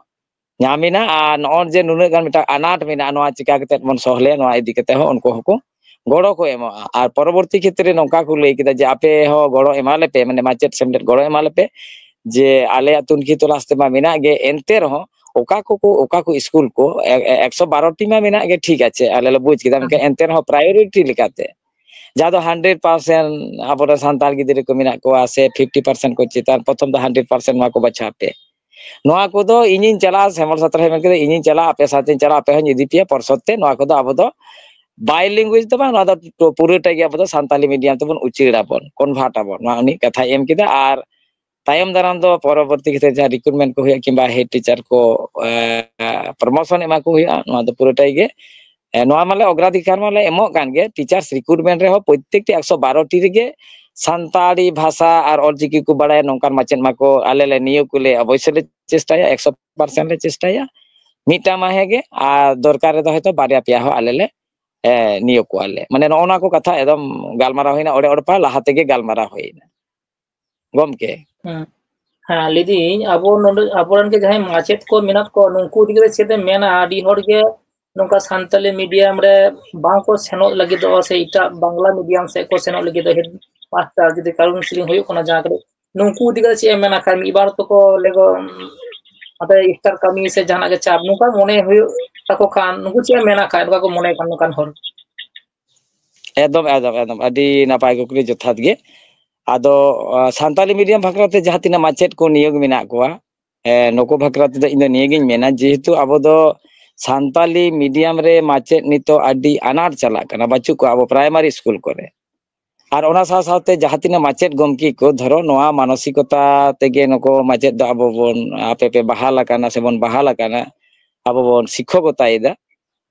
ᱧᱟᱢ ᱮᱱᱟ᱾ ᱟᱨ ᱱᱚᱜᱼᱚᱭ ᱡᱮ ᱱᱩᱱᱟᱹᱜ ᱜᱟᱱ ᱢᱤᱫᱴᱟᱝ ᱟᱱᱟᱴ ᱢᱮᱱᱟᱜᱼᱟ, ᱱᱚᱣᱟ ᱪᱤᱠᱟ ᱠᱟᱛᱮ ᱵᱚᱱ ᱥᱚᱦᱞᱮᱭᱟ, ᱱᱚᱣᱟ ᱤᱫᱤ ᱠᱟᱛᱮ ᱦᱚᱸ ᱩᱱᱠᱩ ᱦᱚᱸᱠᱚ ᱜᱚᱲᱚ ᱠᱚ ᱮᱢᱚᱜᱼᱟ᱾ ᱟᱨ ᱯᱚᱨᱚᱵᱚᱨᱛᱤ ᱠᱷᱮᱛᱨᱮ ᱱᱚᱝᱠᱟ ᱠᱚ ᱞᱟᱹᱭ ᱠᱮᱫᱟ ᱡᱮ ᱟᱯᱮ ᱦᱚᱸ ᱜᱚᱲᱚ ᱮᱢᱟ ᱞᱮᱯᱮ, ᱢᱟᱱᱮ ᱢᱟᱪᱮᱫ ᱥᱮᱢᱞᱮᱫ ᱜᱚᱲᱚ ᱮᱢᱟ ᱞᱮᱯᱮ, ᱡᱮ ᱟᱞᱮᱭᱟᱜ ᱛᱩᱱᱠᱷᱤ ᱛᱚᱞᱟᱥ ᱛᱮᱢᱟ ᱢᱮᱱᱟᱜ ᱜᱮ, ᱮᱱᱛᱮ ᱨᱮᱦᱚᱸ ᱚᱠᱟ ᱠᱚ, ᱚᱠᱟ ᱠᱚ ᱤᱥᱠᱩᱞ ᱠᱚ, ᱮ-, ᱮ-, ᱮᱠᱥᱚ ᱵᱟᱨᱚ ᱴᱤ ᱢᱟ ᱢᱮᱱᱟᱜ ᱜᱮ, ᱴᱷᱤᱠ ᱟᱪᱷᱮ, ᱟᱞᱮ ᱞᱮ ᱵᱩᱡᱽ ᱠᱮᱫᱟ, ᱢᱮᱱᱠᱷᱟᱱ ᱮᱱᱛᱮ ᱨᱮᱦᱚᱸ priority ᱞᱮᱠᱟᱛᱮ ᱡᱟᱦᱟᱸ ᱫᱚ ᱦᱟᱱᱰᱨᱮᱰ ᱯᱟᱨᱥᱮᱱᱴ ᱟᱵᱚᱨᱮᱱ ᱥᱟᱱᱛᱟᱲ ᱜᱤᱫᱽᱨᱟᱹ ᱠᱚ ᱢᱮᱱᱟᱜ ᱠᱚᱣᱟ, ᱥᱮ ᱯᱷᱤᱯᱴᱤ ᱯᱟᱨᱥᱮᱱᱴ ᱠᱚ ᱪᱮᱛᱟᱱ, ᱯᱨᱚᱛᱷᱚᱢ ᱫᱚ ᱦᱟᱱᱰᱨᱮᱰ ᱯᱟᱨᱥᱮᱱᱴ ᱱᱚᱣᱟ ᱠᱚ ᱵᱟᱪᱷᱟᱣ ᱯᱮ᱾ ᱱᱚᱣᱟ ᱠᱚᱫᱚ ᱤᱧᱤᱧ ᱪᱟᱞᱟᱜᱼᱟ, ᱥᱮᱢᱚᱞ ᱥᱟᱛᱨᱟᱭ ᱢᱮᱱ ᱠᱮᱫᱟ, ᱤᱧᱤᱧ ᱪᱟᱞᱟᱜᱼᱟ, ᱟᱯᱮ ᱥᱟᱶᱛᱮᱧ ᱪᱟᱞᱟᱜᱼᱟ, ᱟᱯᱮ ᱦᱚᱸᱧ ᱤᱫᱤ ᱯᱮᱭᱟ ᱯᱚᱨᱥᱚᱫ ᱛᱮ᱾ ᱱᱚᱣᱟ ᱠᱚᱫᱚ ᱟᱵᱚ ᱫᱚ ᱵᱟᱭ ᱞᱮᱝᱜᱩᱭᱮᱡᱽ ᱫᱚ ᱵᱟᱝ, ᱱᱚᱣᱟ ᱫᱚ ᱯᱩᱨᱟᱹᱴᱟ ᱜᱮ ᱟᱵᱚ ᱫᱚ ᱥᱟᱱᱛᱟᱞᱤ ᱢᱤᱰᱤᱭᱟᱢ ᱛᱮᱵᱚᱱ ᱩᱪᱟᱹᱲ ᱟᱵᱚᱱ, ᱠᱚᱱᱵᱷᱟᱨᱴ ᱟᱵᱚᱱ, ᱱᱚᱣᱟ ᱩᱱᱤ ᱠᱟᱛᱷᱟᱭ ᱮᱢ ᱠᱮᱫᱟ᱾ ᱟᱨ ᱛᱟᱭᱚᱢ ᱫᱟᱨᱟᱢ ᱫᱚ ᱯᱚᱨᱚᱵᱚᱨᱛᱤ ᱠᱷᱮᱛᱨᱮ ᱡᱟᱦᱟᱸ ᱨᱤᱠᱨᱩᱴᱢᱮᱱᱴ ᱠᱚ ᱦᱩᱭᱩᱜᱼᱟ ᱠᱤᱝᱵᱟ ᱦᱮᱰ ᱴᱤᱪᱟᱨ ᱠᱚ ᱯᱨᱚᱢᱳᱥᱚᱱ ᱮᱢᱟ ᱠᱚ ᱦᱩᱭᱩᱜᱼᱟ, ᱱᱚᱣᱟ ᱫᱚ ᱯᱩᱨᱟᱹᱴᱟᱭ ᱜᱮ ᱮ, ᱱᱚᱣᱟ ᱢᱟᱞᱮ ᱚᱜᱨᱟᱫᱷᱤᱠᱟᱨ ᱢᱟᱞᱮ ᱮᱢᱚᱜ ᱠᱟᱱ ᱜᱮ, ᱴᱤᱪᱟᱨᱥ ᱨᱤᱠᱨᱩᱴᱢᱮᱱᱴ ᱨᱮᱦᱚᱸ ᱯᱨᱚᱛᱛᱮᱠᱴᱤ ᱮᱠᱥᱚ ᱵᱟᱨᱚ ᱴᱤ ᱨᱮᱜᱮ ᱥᱟᱱᱛᱟᱲᱤ ᱵᱷᱟᱥᱟ ᱟᱨ ᱚᱞᱪᱤᱠᱤ ᱠᱚ ᱵᱟᱲᱟᱭᱟ ᱱᱚᱝᱠᱟᱱ ᱢᱟᱪᱮᱫ ᱢᱟᱠᱚ ᱟᱞᱮ ᱞᱮ ᱱᱤᱭᱳᱜᱽ ᱠᱚᱞᱮ ᱚᱵᱚᱥᱥᱳᱭ ᱞᱮ ᱪᱮᱥᱴᱟᱭᱟ, ᱮᱠᱥᱚ ᱯᱟᱨᱥᱮᱱᱴ ᱞᱮ ᱪᱮᱥᱴᱟᱭᱟ᱾ ᱢᱤᱫᱴᱟᱝ ᱢᱟ ᱦᱮᱸ ᱜᱮ, ᱟᱨ ᱫᱚᱨᱠᱟᱨ ᱨᱮᱫᱚ ᱦᱚᱭᱛᱳ ᱵᱟᱨᱭᱟ ᱯᱮᱭᱟ ᱦᱚᱸ ᱟᱞᱮ ᱞᱮ ᱮ, ᱱᱤᱭᱳᱜᱽ ᱠᱚᱣᱟ ᱞᱮ᱾ ᱢᱟᱱᱮ ᱱᱚᱜᱼᱚ ᱱᱚᱣᱟ ᱠᱚ ᱠᱟᱛᱷᱟ ᱮᱠᱫᱚᱢ ᱜᱟᱞᱢᱟᱨᱟᱣ ᱦᱩᱭᱱᱟ, ᱚᱲᱮ ᱚᱲᱯᱟ ᱞᱟᱦᱟ ᱛᱮᱜᱮ ᱜᱟᱞᱢᱟᱨᱟᱣ ᱦᱩᱭᱱᱟ ᱜᱚᱢᱠᱮ᱾ ᱦᱮᱸ᱾ ᱦᱮᱸ, ᱞᱟᱹᱭᱫᱟᱹᱧ ᱟᱵᱚ ᱱᱚᱰᱮ ᱟᱵᱚᱨᱮᱱ ᱜᱮ ᱡᱟᱦᱟᱸᱭ ᱢᱟᱪᱮᱫ ᱠᱚ ᱢᱮᱱᱟᱜ ᱠᱚᱣᱟ, ᱱᱩᱠᱩ ᱤᱫᱤ ᱠᱟᱛᱮ ᱪᱮᱫ ᱮᱢ ᱢᱮᱱᱟ? ᱟᱹᱰᱤ ᱦᱚᱲ ᱜᱮ ᱱᱚᱝᱠᱟ ᱥᱟᱱᱛᱟᱞᱤ ᱢᱤᱰᱤᱭᱟᱢ ᱨᱮ ᱵᱟᱝ ᱠᱚ ᱥᱮᱱᱚᱜ ᱞᱟᱹᱜᱤᱫᱚᱜᱼᱟ, ᱥᱮ ᱮᱴᱟᱜ ᱵᱟᱝᱞᱟ ᱢᱤᱰᱤᱭᱟᱢ ᱥᱮᱫ ᱠᱚ ᱥᱮᱱᱚᱜ ᱞᱟᱹᱜᱤᱫᱚᱜᱼᱟ, ᱦᱮᱰ ᱢᱟᱥᱴᱟᱨ ᱡᱩᱫᱤ ᱠᱟᱣᱩᱱᱥᱤᱞᱤᱝ ᱦᱩᱭᱩᱜ ᱠᱟᱱᱟ ᱡᱟᱦᱟᱸ ᱠᱚᱨᱮ, ᱱᱩᱠᱩ ᱤᱫᱤ ᱠᱟᱛᱮ ᱪᱮᱫ ᱮᱢ ᱢᱮᱱᱟ? ᱠᱷᱟᱱ ᱢᱤᱫ ᱵᱟᱨ ᱛᱚᱠᱚ ᱞᱮᱜᱚ ᱟᱯᱮ ᱮᱠᱥᱴᱨᱟ ᱠᱟᱹᱢᱤ ᱥᱮ ᱡᱟᱦᱟᱱᱟᱜ ᱜᱮ ᱪᱟᱯ ᱱᱚᱝᱠᱟ ᱢᱚᱱᱮ ᱦᱩᱭᱩᱜ ᱛᱟᱠᱚ ᱠᱷᱟᱱ, ᱱᱩᱠᱩ ᱪᱮᱫ ᱮᱢ ᱢᱮᱱᱟ ᱠᱷᱟᱱ ᱱᱚᱝᱠᱟ ᱠᱚ ᱢᱚᱱᱮ ᱠᱷᱟᱱ ᱱᱚᱝᱠᱟᱱ ᱦᱚᱲ? ᱮᱠᱫᱚᱢ, ᱮᱠᱫᱚᱢ, ᱮᱠᱫᱚᱢ, ᱟᱹᱰᱤ ᱱᱟᱯᱟᱭ ᱠᱩᱠᱞᱤ, ᱡᱚᱛᱷᱟᱛ ᱜᱮ᱾ ᱟᱫᱚ ᱟ, ᱥᱟᱱᱛᱟᱞᱤ ᱢᱤᱰᱤᱭᱟᱢ ᱵᱟᱠᱷᱨᱟ ᱛᱮ ᱡᱟᱦᱟᱸ ᱛᱤᱱᱟᱹᱜ ᱢᱟᱪᱮᱫ ᱠᱚ ᱱᱤᱭᱳᱜᱽ ᱢᱮᱱᱟᱜ ᱠᱚᱣᱟ, ᱮ, ᱱᱩᱠᱩ ᱵᱟᱠᱷᱨᱟ ᱛᱮᱫᱚ ᱤᱧ ᱫᱚ ᱱᱤᱭᱟᱹᱜᱤᱧ ᱢᱮᱱᱟ, ᱡᱮᱦᱮᱛᱩ ᱟᱵᱚ ᱫᱚ ᱥᱟᱱᱛᱟᱞᱤ ᱢᱤᱰᱤᱭᱟᱢ ᱨᱮ ᱢᱟᱪᱮᱫ ᱱᱤᱛᱚᱜ ᱟᱹᱰᱤ ᱟᱱᱟᱴ ᱪᱟᱞᱟᱜ ᱠᱟᱱᱟ, ᱵᱟᱹᱪᱩᱜ ᱠᱚᱣᱟ ᱟᱵᱚ ᱯᱨᱟᱭᱢᱟᱨᱤ ᱥᱠᱩᱞ ᱠᱚᱨᱮ᱾ ᱟᱨ ᱚᱱᱟ ᱥᱟᱶ ᱥᱟᱶᱛᱮ ᱡᱟᱦᱟᱸ ᱛᱤᱱᱟᱹᱜ ᱢᱟᱪᱮᱫ ᱜᱚᱢᱠᱮ ᱠᱚ, ᱫᱷᱚᱨᱚ ᱱᱚᱣᱟ ᱢᱟᱱᱚᱥᱤᱠᱚᱛᱟ ᱛᱮᱜᱮ ᱱᱩᱠᱩ ᱢᱟᱪᱮᱫ ᱫᱚ ᱟᱵᱚ ᱵᱚᱱ, ᱟᱯᱮ ᱯᱮ ᱵᱟᱦᱟᱞ ᱟᱠᱟᱱᱟ ᱥᱮᱵᱚᱱ ᱵᱟᱦᱟᱞ ᱟᱠᱟᱱᱟ, ᱟᱵᱚ ᱵᱚᱱ ᱥᱤᱠᱠᱷᱚᱠᱚᱛᱟᱭᱮᱫᱟ᱾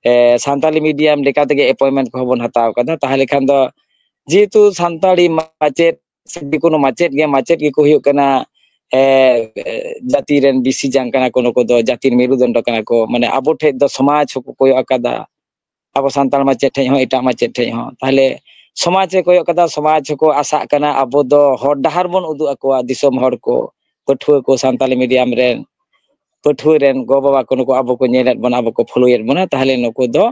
ᱮ, ᱥᱟᱱᱛᱟᱞᱤ ᱢᱤᱰᱤᱭᱟᱢ ᱞᱮᱠᱟ ᱛᱮᱜᱮ ᱮᱯᱚᱭᱮᱱᱴᱢᱮᱱᱴ ᱠᱚᱦᱚᱸ ᱵᱚᱱ ᱦᱟᱛᱟᱣ ᱟᱠᱟᱫᱟ᱾ ᱛᱟᱦᱚᱞᱮ ᱠᱷᱟᱱ ᱫᱚ ᱡᱮᱦᱮᱛᱩ ᱥᱟᱱᱛᱟᱲᱤ ᱢᱟᱪᱮᱫ ᱥᱮ ᱡᱮᱠᱳᱱᱳ ᱢᱟᱪᱮᱫ ᱜᱮ, ᱢᱟᱪᱮᱫ ᱜᱮᱠᱚ ᱦᱩᱭᱩᱜ ᱠᱟᱱᱟ, ᱮ, ᱡᱟᱹᱛᱤ ᱨᱮᱱ ᱵᱤᱥᱤ ᱡᱟᱝ ᱠᱟᱱᱟ ᱠᱚ, ᱱᱩᱠᱩ ᱫᱚ ᱡᱟᱹᱛᱤ ᱨᱮᱱ ᱢᱮᱨᱩᱫᱚᱱᱰᱚ ᱠᱟᱱᱟ ᱠᱚ, ᱢᱟᱱᱮ ᱟᱵᱚ ᱴᱷᱮᱡ ᱫᱚ ᱥᱚᱢᱟᱡᱽ ᱦᱚᱸᱠᱚ ᱠᱚᱭᱚᱜ ᱟᱠᱟᱫᱟ, ᱟᱵᱚ ᱥᱟᱱᱛᱟᱲ ᱢᱟᱪᱮᱫ ᱴᱷᱮᱡ ᱦᱚᱸ, ᱮᱴᱟᱜ ᱢᱟᱪᱮᱫ ᱴᱷᱮᱡ ᱦᱚᱸ᱾ ᱛᱟᱦᱚᱞᱮ ᱥᱚᱢᱟᱡᱽ ᱮ ᱠᱚᱭᱚᱜ ᱠᱟᱫᱟ, ᱥᱚᱢᱟᱡᱽ ᱦᱚᱸᱠᱚ ᱟᱥᱟᱜ ᱠᱟᱱᱟ ᱟᱵᱚ ᱫᱚ ᱦᱚᱨ ᱰᱟᱦᱟᱨ ᱵᱚᱱ ᱩᱫᱩᱜ ᱟᱠᱚᱣᱟ ᱫᱤᱥᱚᱢ ᱦᱚᱲ ᱠᱚ, ᱯᱟᱹᱴᱷᱩᱣᱟᱹ ᱠᱚ, ᱥᱟᱱᱛᱟᱞᱤ ᱢᱤᱰᱤᱭᱟᱢ ᱨᱮᱱ ᱯᱟᱹᱴᱷᱩᱣᱟᱹ ᱨᱮᱱ ᱜᱚ ᱵᱟᱵᱟ ᱠᱚ, ᱱᱩᱠᱩ ᱟᱵᱚ ᱠᱚ ᱧᱮᱞᱮᱫ ᱵᱚᱱᱟ, ᱟᱵᱚ ᱠᱚ ᱯᱷᱳᱞᱳᱭᱮᱫ ᱵᱚᱱᱟ, ᱛᱟᱦᱚᱞᱮ ᱱᱩᱠᱩ ᱫᱚ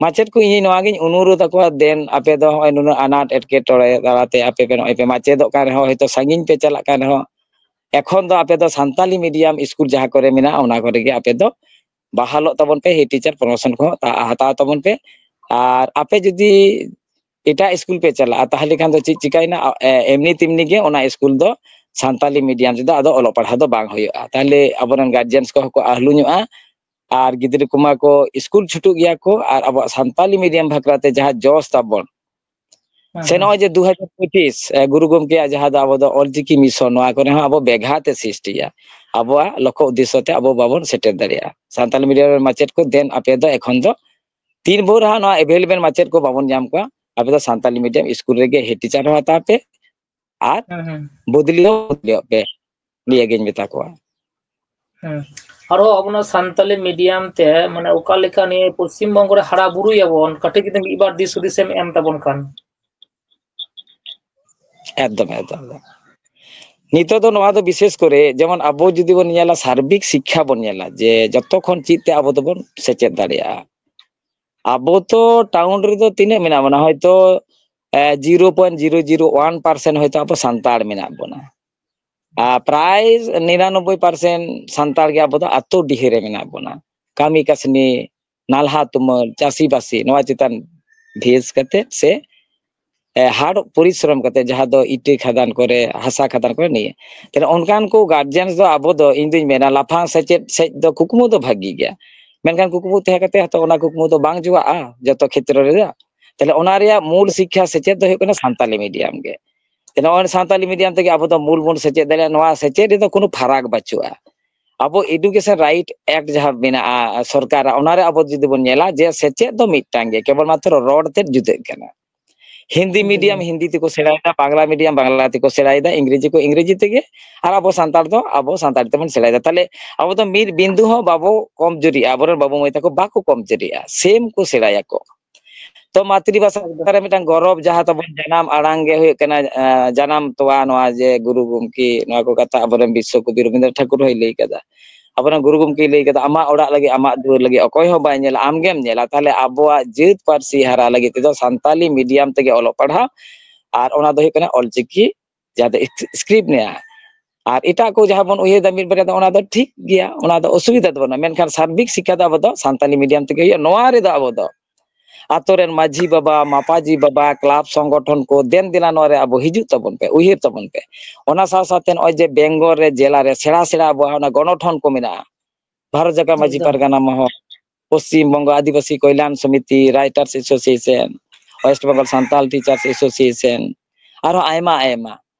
ᱢᱟᱪᱮᱫ ᱠᱚ ᱤᱧ ᱱᱚᱣᱟᱜᱤᱧ ᱚᱱᱩᱨᱳᱫᱷ ᱟᱠᱚᱣᱟ, ᱫᱮᱱ ᱟᱯᱮ ᱫᱚ ᱱᱚᱜᱼᱚᱭ ᱱᱩᱱᱟᱹᱜ ᱟᱱᱟᱴ ᱮᱴᱠᱮᱴᱚᱬᱮ ᱛᱟᱞᱟᱛᱮ ᱟᱯᱮ ᱯᱮ ᱱᱚᱜᱼᱚᱭ ᱯᱮ ᱢᱟᱪᱮᱫᱚᱜ ᱠᱟᱱ ᱨᱮᱦᱚᱸ, ᱦᱚᱭᱛᱳ ᱥᱟᱺᱜᱤᱧ ᱯᱮ ᱪᱟᱞᱟᱜ ᱠᱟᱱ ᱨᱮᱦᱚᱸ, ᱮᱠᱷᱚᱱ ᱫᱚ ᱟᱯᱮ ᱫᱚ ᱥᱟᱱᱛᱟᱞᱤ ᱢᱤᱰᱤᱭᱟᱢ ᱥᱠᱩᱞ ᱡᱟᱦᱟᱸ ᱠᱚᱨᱮ ᱢᱮᱱᱟᱜᱼᱟ, ᱚᱱᱟ ᱠᱚᱨᱮ ᱜᱮ ᱟᱯᱮ ᱫᱚ ᱵᱟᱦᱟᱞᱚᱜ ᱛᱟᱵᱚᱱ ᱯᱮ, ᱦᱮᱰ ᱴᱤᱪᱟᱨ ᱯᱨᱚᱢᱳᱥᱚᱱ ᱠᱚᱦᱚᱸ ᱛᱟ-, ᱦᱟᱛᱟᱣ ᱛᱟᱵᱚᱱ ᱯᱮ᱾ ᱟᱨ ᱟᱯᱮ ᱡᱩᱫᱤ ᱮᱴᱟᱜ ᱥᱠᱩᱞ ᱯᱮ ᱪᱟᱞᱟᱜᱼᱟ, ᱛᱟᱦᱚᱞᱮ ᱠᱷᱟᱱ ᱫᱚ ᱪᱮᱫ ᱪᱤᱠᱟᱹᱭᱮᱱᱟ? ᱟ-, ᱮ-, ᱮᱢᱱᱤ ᱛᱮᱢᱱᱤ ᱜᱮ ᱚᱱᱟ ᱥᱠᱩᱞ ᱫᱚ ᱥᱟᱱᱛᱟᱞᱤ ᱢᱤᱰᱤᱭᱟᱢ ᱛᱮᱫᱚ ᱟᱫᱚ ᱚᱞᱚᱜ ᱯᱟᱲᱦᱟᱣ ᱫᱚ ᱵᱟᱝ ᱦᱩᱭᱩᱜᱼᱟ᱾ ᱛᱟᱦᱚᱞᱮ ᱟᱵᱚᱨᱮᱱ ᱜᱟᱨᱡᱮᱱᱥ ᱠᱚᱦᱚᱸ ᱠᱚ ᱟᱹᱦᱞᱩ ᱧᱚᱜᱼᱟ, ᱟᱨ ᱜᱤᱫᱽᱨᱟᱹ ᱠᱚᱢᱟ ᱠᱚ ᱥᱠᱩᱞ ᱪᱷᱩᱴᱩᱜ ᱜᱮᱭᱟ ᱠᱚ, ᱟᱨ ᱟᱵᱚᱣᱟᱜ ᱥᱟᱱᱛᱟᱞᱤ ᱢᱤᱰᱤᱭᱟᱢ ᱵᱟᱠᱷᱨᱟ ᱛᱮ ᱡᱟᱦᱟᱸ ᱡᱚᱥ ᱛᱟᱵᱚᱱ, ᱦᱮᱸ, ᱥᱮ ᱦᱮᱸ᱾ ᱱᱚᱜᱼᱚᱭ ᱡᱮ ᱫᱩ ᱦᱟᱡᱟᱨ ᱯᱚᱸᱪᱤᱥ, ᱮ, ᱜᱩᱨᱩ ᱜᱚᱢᱠᱮᱭᱟᱜ ᱡᱟᱦᱟᱸ ᱫᱚ ᱟᱵᱚ ᱫᱚ ᱚᱞᱪᱤᱠᱤ ᱢᱤᱥᱚᱱ, ᱱᱚᱣᱟ ᱠᱚᱨᱮ ᱦᱚᱸ ᱟᱵᱚ ᱵᱮᱜᱷᱟᱛ ᱮ ᱥᱨᱤᱥᱴᱤᱭᱟ᱾ ᱟᱵᱚᱣᱟᱜ ᱞᱚᱠᱠᱷᱚ ᱩᱫᱽᱫᱮᱥᱥᱚ ᱛᱮ ᱟᱵᱚ ᱵᱟᱵᱚᱱ ᱥᱮᱴᱮᱨ ᱫᱟᱲᱮᱭᱟᱜᱼᱟ᱾ ᱥᱟᱱᱛᱟᱞᱤ ᱢᱤᱰᱤᱭᱟᱢ ᱨᱮᱱ ᱢᱟᱪᱮᱫ ᱠᱚ, ᱫᱮᱱ ᱟᱯᱮ ᱫᱚ ᱮᱠᱷᱚᱱ ᱫᱚ ᱛᱤᱱ ᱵᱷᱳᱨ ᱦᱟᱸᱜ ᱱᱚᱣᱟ ᱮᱵᱮᱞᱮᱵᱮᱞ ᱢᱟᱪᱮᱫ ᱠᱚ ᱵᱟᱵᱚᱱ ᱧᱟᱢ ᱠᱚᱣᱟ, ᱟᱯᱮ ᱫᱚ ᱥᱟᱱᱛᱟᱞᱤ ᱢᱤᱰᱤᱭᱟᱢ ᱥᱠᱩᱞ ᱨᱮᱜᱮ ᱦᱮᱰ ᱴᱤᱪᱟᱨ ᱦᱚᱸ ᱦᱟᱛᱟᱣ ᱯᱮ ᱟᱨ ᱦᱮᱸ, ᱦᱮᱸ᱾ ᱵᱚᱫᱞᱤ ᱦᱚᱸ ᱵᱚᱫᱞᱤᱭᱚᱜ ᱯᱮ, ᱱᱤᱭᱟᱹ ᱜᱤᱧ ᱢᱮᱛᱟ ᱠᱚᱣᱟ᱾ ᱦᱮᱸ᱾ ᱟᱨᱦᱚᱸ ᱟᱵᱚᱱᱟᱜ ᱥᱟᱱᱛᱟᱞᱤ ᱢᱤᱰᱤᱭᱟᱢ ᱛᱮ, ᱢᱟᱱᱮ, ᱚᱠᱟ ᱞᱮᱠᱟ ᱱᱤᱭᱟᱹ ᱯᱚᱥᱪᱤᱢ ᱵᱚᱝᱜᱚ ᱨᱮ ᱦᱟᱨᱟ ᱵᱩᱨᱩᱭᱟᱵᱚᱱ, ᱠᱟᱹᱴᱤᱡ ᱡᱩᱫᱤ ᱢᱤᱫ ᱵᱟᱨ ᱫᱤᱥ ᱦᱩᱫᱤᱥ ᱮᱢ ᱮᱢ ᱛᱟᱵᱚᱱ ᱠᱷᱟᱱ᱾ ᱮᱠᱫᱚᱢ, ᱮᱠᱫᱚᱢ, ᱮᱠᱫᱚᱢ᱾ ᱱᱤᱛᱚᱜ ᱫᱚ ᱱᱚᱣᱟ ᱫᱚ ᱵᱤᱥᱮᱥ ᱠᱚᱨᱮ, ᱡᱮᱢᱚᱱ ᱟᱵᱚ ᱡᱩᱫᱤ ᱵᱚᱱ ᱧᱮᱞᱟ, ᱥᱟᱨᱵᱤᱠ ᱥᱤᱠᱠᱷᱟ ᱵᱚᱱ ᱧᱮᱞᱟ, ᱡᱮ ᱡᱚᱛᱚ ᱠᱷᱚᱱ ᱪᱮᱫ ᱛᱮ ᱟᱵᱚ ᱫᱚᱵᱚᱱ ᱥᱮᱪᱮᱫ ᱫᱟᱲᱮᱭᱟᱜᱼᱟ᱾ ᱟᱵᱚ ᱛᱚ ᱴᱟᱣᱩᱱ ᱨᱮᱫᱚ ᱛᱤᱱᱟᱹᱜ ᱢᱮᱱᱟᱜ ᱵᱚᱱᱟ? ᱦᱚᱭᱛᱚ, ᱮ, zero point zero zero one percent ᱦᱚᱭᱛᱚ ᱟᱵᱚ ᱥᱟᱱᱛᱟᱲ ᱢᱮᱱᱟᱜ ᱵᱚᱱᱟ᱾ ᱟᱨ ᱯᱨᱟᱭ ᱱᱤᱨᱟᱱᱚᱵᱵᱳᱭ percent ᱥᱟᱱᱛᱟᱲ ᱜᱮ ᱟᱵᱚ ᱫᱚ ᱟᱛᱳ ᱰᱤᱦᱟᱹ ᱨᱮ ᱢᱮᱱᱟᱜ ᱵᱚᱱᱟ᱾ ᱠᱟᱹᱢᱤ ᱠᱟᱹᱥᱱᱤ, ᱱᱟᱞᱦᱟ ᱛᱩᱢᱟᱹᱞ, ᱪᱟᱹᱥᱤ ᱵᱟᱹᱥᱤ, ᱱᱚᱣᱟ ᱪᱮᱛᱟᱱ ᱵᱷᱮᱥ ᱠᱟᱛᱮ ᱥᱮ, ᱮ, hard ᱯᱚᱨᱤᱥᱨᱚᱢ ᱠᱟᱛᱮ, ᱡᱟᱦᱟᱸ ᱫᱚ ᱤᱴᱟᱹ ᱠᱷᱟᱫᱟᱱ ᱠᱚᱨᱮ, ᱦᱟᱥᱟ ᱠᱷᱟᱫᱟᱱ ᱠᱚᱨᱮ, ᱱᱤᱭᱟᱹ᱾ ᱛᱟᱦᱞᱮ ᱚᱱᱠᱟᱱ ᱠᱚ ᱜᱟᱨᱡᱮᱱ ᱫᱚ ᱟᱵᱚ ᱫᱚ, ᱤᱧ ᱫᱩᱧ ᱢᱮᱱᱟ, ᱞᱟᱯᱷᱟᱝ ᱥᱮᱪᱮᱫ ᱥᱮᱫ ᱫᱚ ᱠᱩᱠᱢᱩ ᱫᱚ ᱵᱷᱟᱹᱜᱤ ᱜᱮᱭᱟ, ᱢᱮᱱᱠᱷᱟᱱ ᱠᱩᱠᱢᱩ ᱛᱟᱦᱮᱸ ᱠᱟᱛᱮ ᱦᱚᱸᱛᱚ ᱚᱱᱟ ᱠᱩᱠᱢᱩ ᱫᱚ ᱵᱟᱝ ᱡᱚᱜᱟᱜᱼᱟ ᱡᱚᱛᱚ ᱠᱷᱮᱛᱨᱚ ᱨᱮᱫᱚ᱾ ᱛᱟᱦᱞᱮ ᱚᱱᱟ ᱨᱮᱭᱟᱜ ᱢᱩᱞ ᱥᱤᱠᱠᱷᱟ ᱥᱮᱪᱮᱫ ᱫᱚ ᱦᱩᱭᱩᱜ ᱠᱟᱱᱟ ᱥᱟᱱᱛᱟᱞᱤ ᱢᱤᱰᱤᱭᱟᱢ ᱜᱮ᱾ ᱛᱟᱦᱞᱮ ᱱᱚᱜᱼᱚᱭ ᱥᱟᱱᱛᱟᱞᱤ ᱢᱤᱰᱤᱭᱟᱢ ᱛᱮᱜᱮ ᱟᱵᱚ ᱫᱚ ᱢᱩᱞ ᱵᱚᱱ ᱥᱮᱪᱮᱫ ᱫᱟᱲᱮᱭᱟᱜᱼᱟ, ᱱᱚᱣᱟ ᱥᱮᱪᱮᱫ ᱨᱮᱫᱚ ᱠᱳᱱᱳ ᱯᱷᱟᱨᱟᱠ ᱵᱟᱹᱪᱩᱜᱼᱟ᱾ ᱟᱵᱚ Education Right Act ᱡᱟᱦᱟᱸ ᱢᱮᱱᱟᱜᱼᱟ ᱥᱚᱨᱠᱟᱨᱟᱜ, ᱚᱱᱟᱨᱮ ᱟᱵᱚ ᱡᱩᱫᱤ ᱵᱚᱱ ᱧᱮᱞᱟ, ᱡᱮ ᱥᱮᱪᱮᱫ ᱫᱚ ᱢᱤᱫᱴᱟᱝ ᱜᱮ, ᱠᱮᱵᱚᱞ ᱢᱟᱛᱨᱚ ᱨᱚᱲ ᱛᱮᱫ ᱡᱩᱫᱟᱹᱜ ᱠᱟᱱᱟ᱾ Hindi Hindi medium medium. ᱦᱤᱱᱫᱤ ᱛᱮᱠᱚ ᱥᱮᱬᱟᱭᱮᱫᱟ, ᱵᱟᱝᱞᱟ ᱢᱤᱰᱤᱭᱟᱢ ᱵᱟᱝᱞᱟ ᱛᱮᱠᱚ ᱥᱮᱬᱟᱭᱮᱫᱟ, ᱤᱝᱨᱮᱡᱤ ᱠᱚ ᱤᱝᱨᱮᱡᱤ ᱛᱮᱜᱮ, ᱟᱨ ᱟᱵᱚ ᱥᱟᱱᱛᱟᱲ ᱫᱚ ᱟᱵᱚ ᱥᱟᱱᱛᱟᱲᱤ ᱛᱮᱵᱚᱱ ᱥᱮᱬᱟᱭᱮᱫᱟ᱾ ᱛᱟᱦᱞᱮ ᱟᱵᱚ ᱫᱚ ᱢᱤᱫ ᱵᱤᱱᱫᱩ ᱦᱚᱸ ᱵᱟᱵᱚ ᱠᱚᱢ ᱡᱩᱨᱤᱜᱼᱟ, ᱟᱵᱚᱨᱮᱱ ᱵᱟᱹᱵᱩ ᱢᱟᱹᱭ ᱛᱟᱠᱚ ᱵᱟᱠᱚ ᱠᱚᱢ ᱡᱩᱨᱤᱜᱼᱟ, ᱥᱮᱢ ᱠᱚ ᱥᱮᱬᱟᱭᱟᱠᱚ᱾ ᱛᱚ ᱢᱟᱛᱨᱤ ᱵᱷᱟᱥᱟ ᱮᱠᱫᱚᱢ᱾ ᱪᱮᱛᱟᱱ ᱨᱮ ᱢᱤᱫᱴᱟᱝ ᱜᱚᱨᱚᱵᱽ, ᱡᱟᱦᱟᱸ ᱛᱟᱵᱚᱱ ᱡᱟᱱᱟᱢ ᱟᱲᱟᱝ ᱜᱮ ᱦᱩᱭᱩᱜ ᱠᱟᱱᱟ, ᱮᱸ, ᱡᱟᱱᱟᱢ ᱛᱚᱣᱟ, ᱱᱚᱣᱟ ᱡᱮ ᱜᱩᱨᱩ ᱜᱚᱢᱠᱮ, ᱱᱚᱣᱟ ᱠᱚ ᱠᱟᱛᱷᱟ ᱟᱵᱚᱨᱮᱱ ᱵᱤᱥᱥᱚ ᱠᱚᱵᱤ ᱨᱚᱵᱤᱱᱫᱨᱚ ᱴᱷᱟᱠᱩᱨ ᱦᱚᱸᱭ ᱞᱟᱹᱭ ᱠᱟᱫᱟ᱾ ᱟᱵᱚᱨᱮᱱ ᱜᱩᱨᱩ ᱜᱚᱢᱠᱮᱭ ᱞᱟᱹᱭ ᱠᱟᱫᱟ, "ᱟᱢᱟᱜ ᱚᱲᱟᱜ ᱞᱟᱹᱜᱤᱫ, ᱟᱢᱟᱜ ᱫᱩᱣᱟᱹᱨ ᱞᱟᱹᱜᱤᱫ ᱚᱠᱚᱭ ᱦᱚᱸ ᱵᱟᱭ ᱧᱮᱞᱟ, ᱟᱢ ᱜᱮᱢ ᱧᱮᱞᱟ᱾" ᱛᱟᱦᱞᱮ ᱟᱵᱚᱣᱟᱜ ᱡᱟᱹᱛ ᱯᱟᱹᱨᱥᱤ ᱦᱟᱨᱟ ᱞᱟᱹᱜᱤᱫ ᱛᱮᱫᱚ ᱥᱟᱱᱛᱟᱞᱤ ᱢᱤᱰᱤᱭᱟᱢ ᱛᱮᱜᱮ ᱚᱞᱚᱜ ᱯᱟᱲᱦᱟᱣ, ᱟᱨ ᱚᱱᱟ ᱫᱚ ᱦᱩᱭᱩᱜ ᱠᱟᱱᱟ ᱚᱞᱪᱤᱠᱤ, ᱡᱟᱦᱟᱸ ᱫᱚ ᱤᱥ-, ᱥᱠᱨᱤᱯᱴ ᱢᱮᱱᱟᱜᱼᱟ᱾ ᱟᱨ ᱮᱴᱟᱜ ᱠᱚ ᱡᱟᱦᱟᱸ ᱵᱚᱱ ᱩᱭᱦᱟᱹᱨ ᱫᱟ ᱢᱤᱫ ᱵᱟᱨᱭᱟ ᱫᱚ, ᱚᱱᱟ ᱫᱚ ᱴᱷᱤᱠ ᱜᱮᱭᱟ, ᱚᱱᱟ ᱫᱚ ᱚᱥᱩᱵᱤᱫᱷᱟ ᱫᱚ ᱵᱟᱹᱱᱩᱜᱼᱟ, ᱢᱮᱱᱠᱷᱟᱱ ᱥᱟᱨᱵᱤᱠ ᱥᱤᱠᱠᱷᱟ ᱫᱚ ᱟᱵᱚ ᱫᱚ ᱥᱟᱱᱛᱟᱞᱤ ᱢᱤᱰᱤᱭᱟᱢ ᱛᱮᱜᱮ ᱦᱩᱭᱩᱜᱼᱟ᱾ ᱱᱚᱣᱟ ᱨᱮᱫᱚ ᱟᱵᱚ ᱫᱚ ᱟᱛᱳ ᱨᱮᱱ ᱢᱟᱹᱡᱷᱤ ᱵᱟᱵᱟ, ᱢᱟᱯᱟᱡᱤ ᱵᱟᱵᱟ, ᱠᱞᱟᱵᱽ ᱥᱚᱝᱜᱚᱴᱷᱚᱱ ᱠᱚ, ᱫᱮᱱ ᱫᱮᱞᱟ ᱱᱚᱣᱟ ᱨᱮ ᱟᱵᱚ ᱦᱤᱡᱩᱜ ᱛᱟᱵᱚᱱ ᱯᱮ, ᱩᱭᱦᱟᱹᱨ ᱛᱟᱵᱚᱱ ᱯᱮ᱾ ᱚᱱᱟ ᱥᱟᱶ ᱥᱟᱶᱛᱮ ᱱᱚᱜᱼᱚᱭ ᱡᱮ ᱵᱮᱝᱜᱚᱞ ᱨᱮ, ᱡᱮᱞᱟ ᱨᱮ ᱥᱮᱬᱟ ᱥᱮᱬᱟ ᱟᱵᱚᱣᱟᱜ ᱚᱱᱟ ᱜᱚᱱᱚᱴᱷᱚᱱ ᱠᱚ ᱢᱮᱱᱟᱜᱼᱟ, ᱵᱷᱟᱨᱚᱛ ᱡᱟᱠᱟᱛ ᱢᱟᱹᱡᱷᱤ ᱮᱠᱫᱚᱢ᱾ Pargana Mahal, Paschim Banga Adibasi Kalyan Samiti, writers association, west Bengal Santal teachers association, ᱟᱨᱦᱚᱸ ᱟᱭᱢᱟ ᱟᱭᱢᱟ,